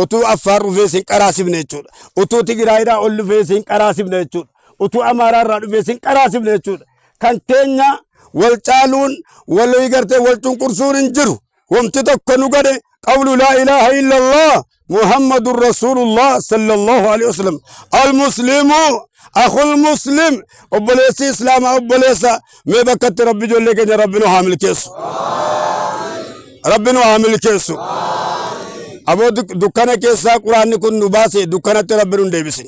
Utuu Affaar dhufee isin qaraasifne jechuudha. Utuu Tigraayirraa ol dhufee isin qaraasifne jechuudha. Utuu Amaaraarraa dhufee isin qaraasifne jechuudha. Kan keenya wal caaluun wal gartee wal cunqursuun hin jiru. Wamti tokko nu gade qawlu laa ilaaha illallah Muhammadun Rasulullah sallallahu alaihi wasallam. Al-muslimu akhul muslim, obboleessi islaamaa obboleessa. Mee bakkatti Rabbi ijoollee keenya Rabbi nu haa milkeessu. Rabbi nu haa milkeessu. Aboo dukkana keessaa Quraanni kun nu baase dukkanatti Rabbi nu hin deebisin.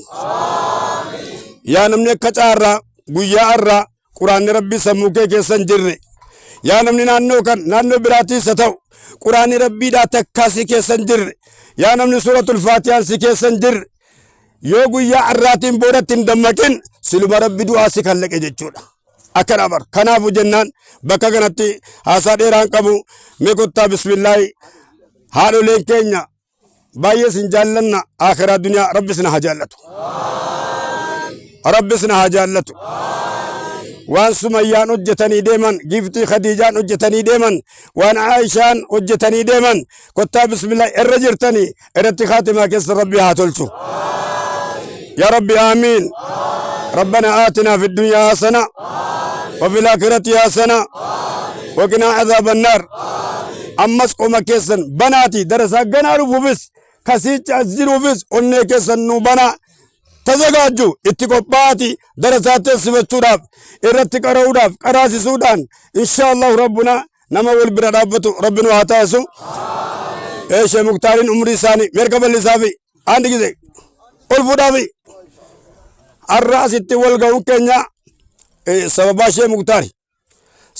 Yaa namni akka caarraa guyyaa irraa Quraanni Rabbii sammuu kee keessa hin jirre. Yaa namni naannoo kan naannoo biraatiis haa ta'u Quraanni Rabbiidhaa takkaa si keessa hin jirre. Yaa namni suuratul Faatiyaan si keessa hin jirre. Yoo guyyaa har'aatiin boodatti hin dammaqin siluma Rabbi du'aa si kallaqe jechuudha. Akkana bar. Kanaafuu jennaan bakka kanatti haasaa dheeraan qabu mee kottaa bismillaahi haadholeen keenya baay'ee isin jaallanna akhiraa duniyaa Rabbi isin haa jaallatu. Rabbi isin haa jaallatu. Waan Sumayyaan hojjetanii deeman, giiftii Khadiijaan hojjetanii deeman, waan Aayishaan hojjetanii deeman, kottaa bismillah irra jirtanii irratti khaatimaa keessa Rabbi haa tolchu. Yaa Rabbi aamiin. ربنا آتنا في الدنيا حسنة وفي الآخرة حسنة وقنا عذاب النار. Ammas qoma keessan banaati darasaa ganaa dhufuufis kasiicha as jiruufis onnee keessan nu banaa tazagaajju itti qophaa'aati darasaa teessifachuudhaaf irratti qara'uudhaaf qaraasisuudhaan insha Allahu rabbuna nama wal bira dhaabbatu rabbi nu haa taasisu. Eeshee Muktaariin umrii isaanii mirga bal'isaafi andi gise ol fuudhaafi har'a asitti wal ga'uun keenya sababaa ishee Muktaari.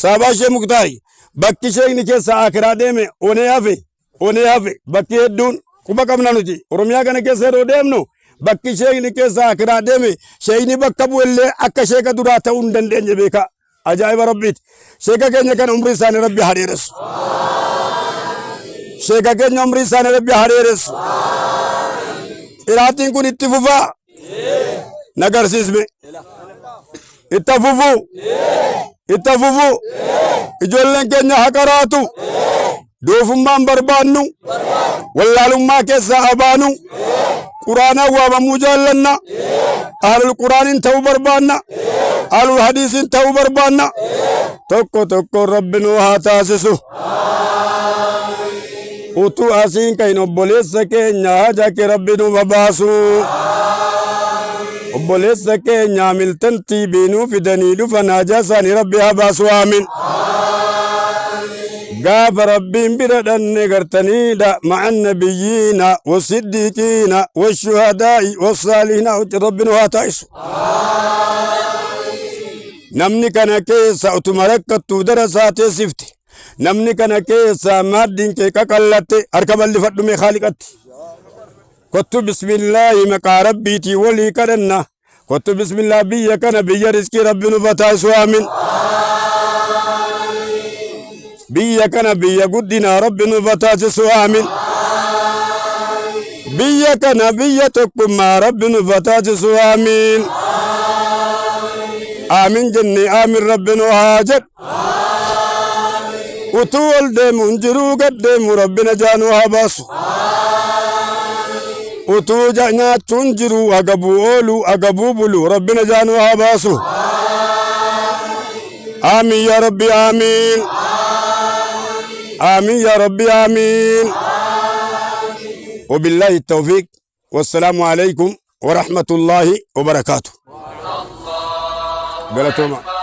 Sababaa ishee Muktaari. Bakki sheekni keessa akiraa deeme onee hafe, onee hafe. Bakki hedduun quba qabna nuti. Oromiyaa kana keessa yeroo deemnu bakki sheekni keessa akiraa deeme sheekni bakka bu'ellee akka sheeka duraa ta'uu hin dandeenye beeka. Ajaa'iba Rabbiiti. Sheeka keenya kana umrii isaanii Rabbi haa dheeressu. Sheeka keenya umrii isaanii Rabbi haa dheeressu. Qiraatiin kun itti fufaa. Nagarsiisme. Itti fufuu. Itti fufuu. Ijoolleen keenya haa qaraatu. Doofummaan barbaannu. Wallaalummaa keessaa haa baanu. Quraanaan waamamuu jaallanna. Ahlul Quraaniin ta'uu barbaanna. Ahlul Hadiisiin ta'uu barbaanna. Tokko tokko Rabbi nu haa taasisu. Utuu asiin kahin obboleessa keenya haja kee Rabbi nu babaasu. Obboleessa keenya Milton TV nuu fidanii dhufan haja isaanii Rabbi haa baasu. Aamin. Gaafa Rabbiin bira dhanne gartaniidha ma'a nabiyyiina wasiddiiqiina washuhadaa'i wassaalihiina Rabbi nu haa taasisu. Namni kana keessa utuma rakkattuu darasaa teessifte. Namni kana keessa maaddiin kee qaqallatte harka bal'ifadhu mee Khaaliqatti. Kottu bismillaahi maqaa Rabbiitii walii kadhanna. Kottu bismillah biyya kana biyya rizqii Rabbi nu taasisu. Aamin. Biyya kana biyya guddinaa Rabbi nu taasisu. Aamin. Biyya kana biyya tokkummaa Rabbi nu taasisu. Aamin. Aamin jennee aamin Rabbi nu haa jedhu. Utuu ol deemu hin jiruu gad deemu Rabbi najaa nu haa baasu. Utuu nyaachuun jiru agabuu oolu agabuu bulu Rabbi najaa nu haa baasu. Aamin yaa Rabbi aamin. Aamin yaa Rabbi aamin. وبالله التوفيق والسلام عليكم ورحمة الله وبركاته. قالتوما.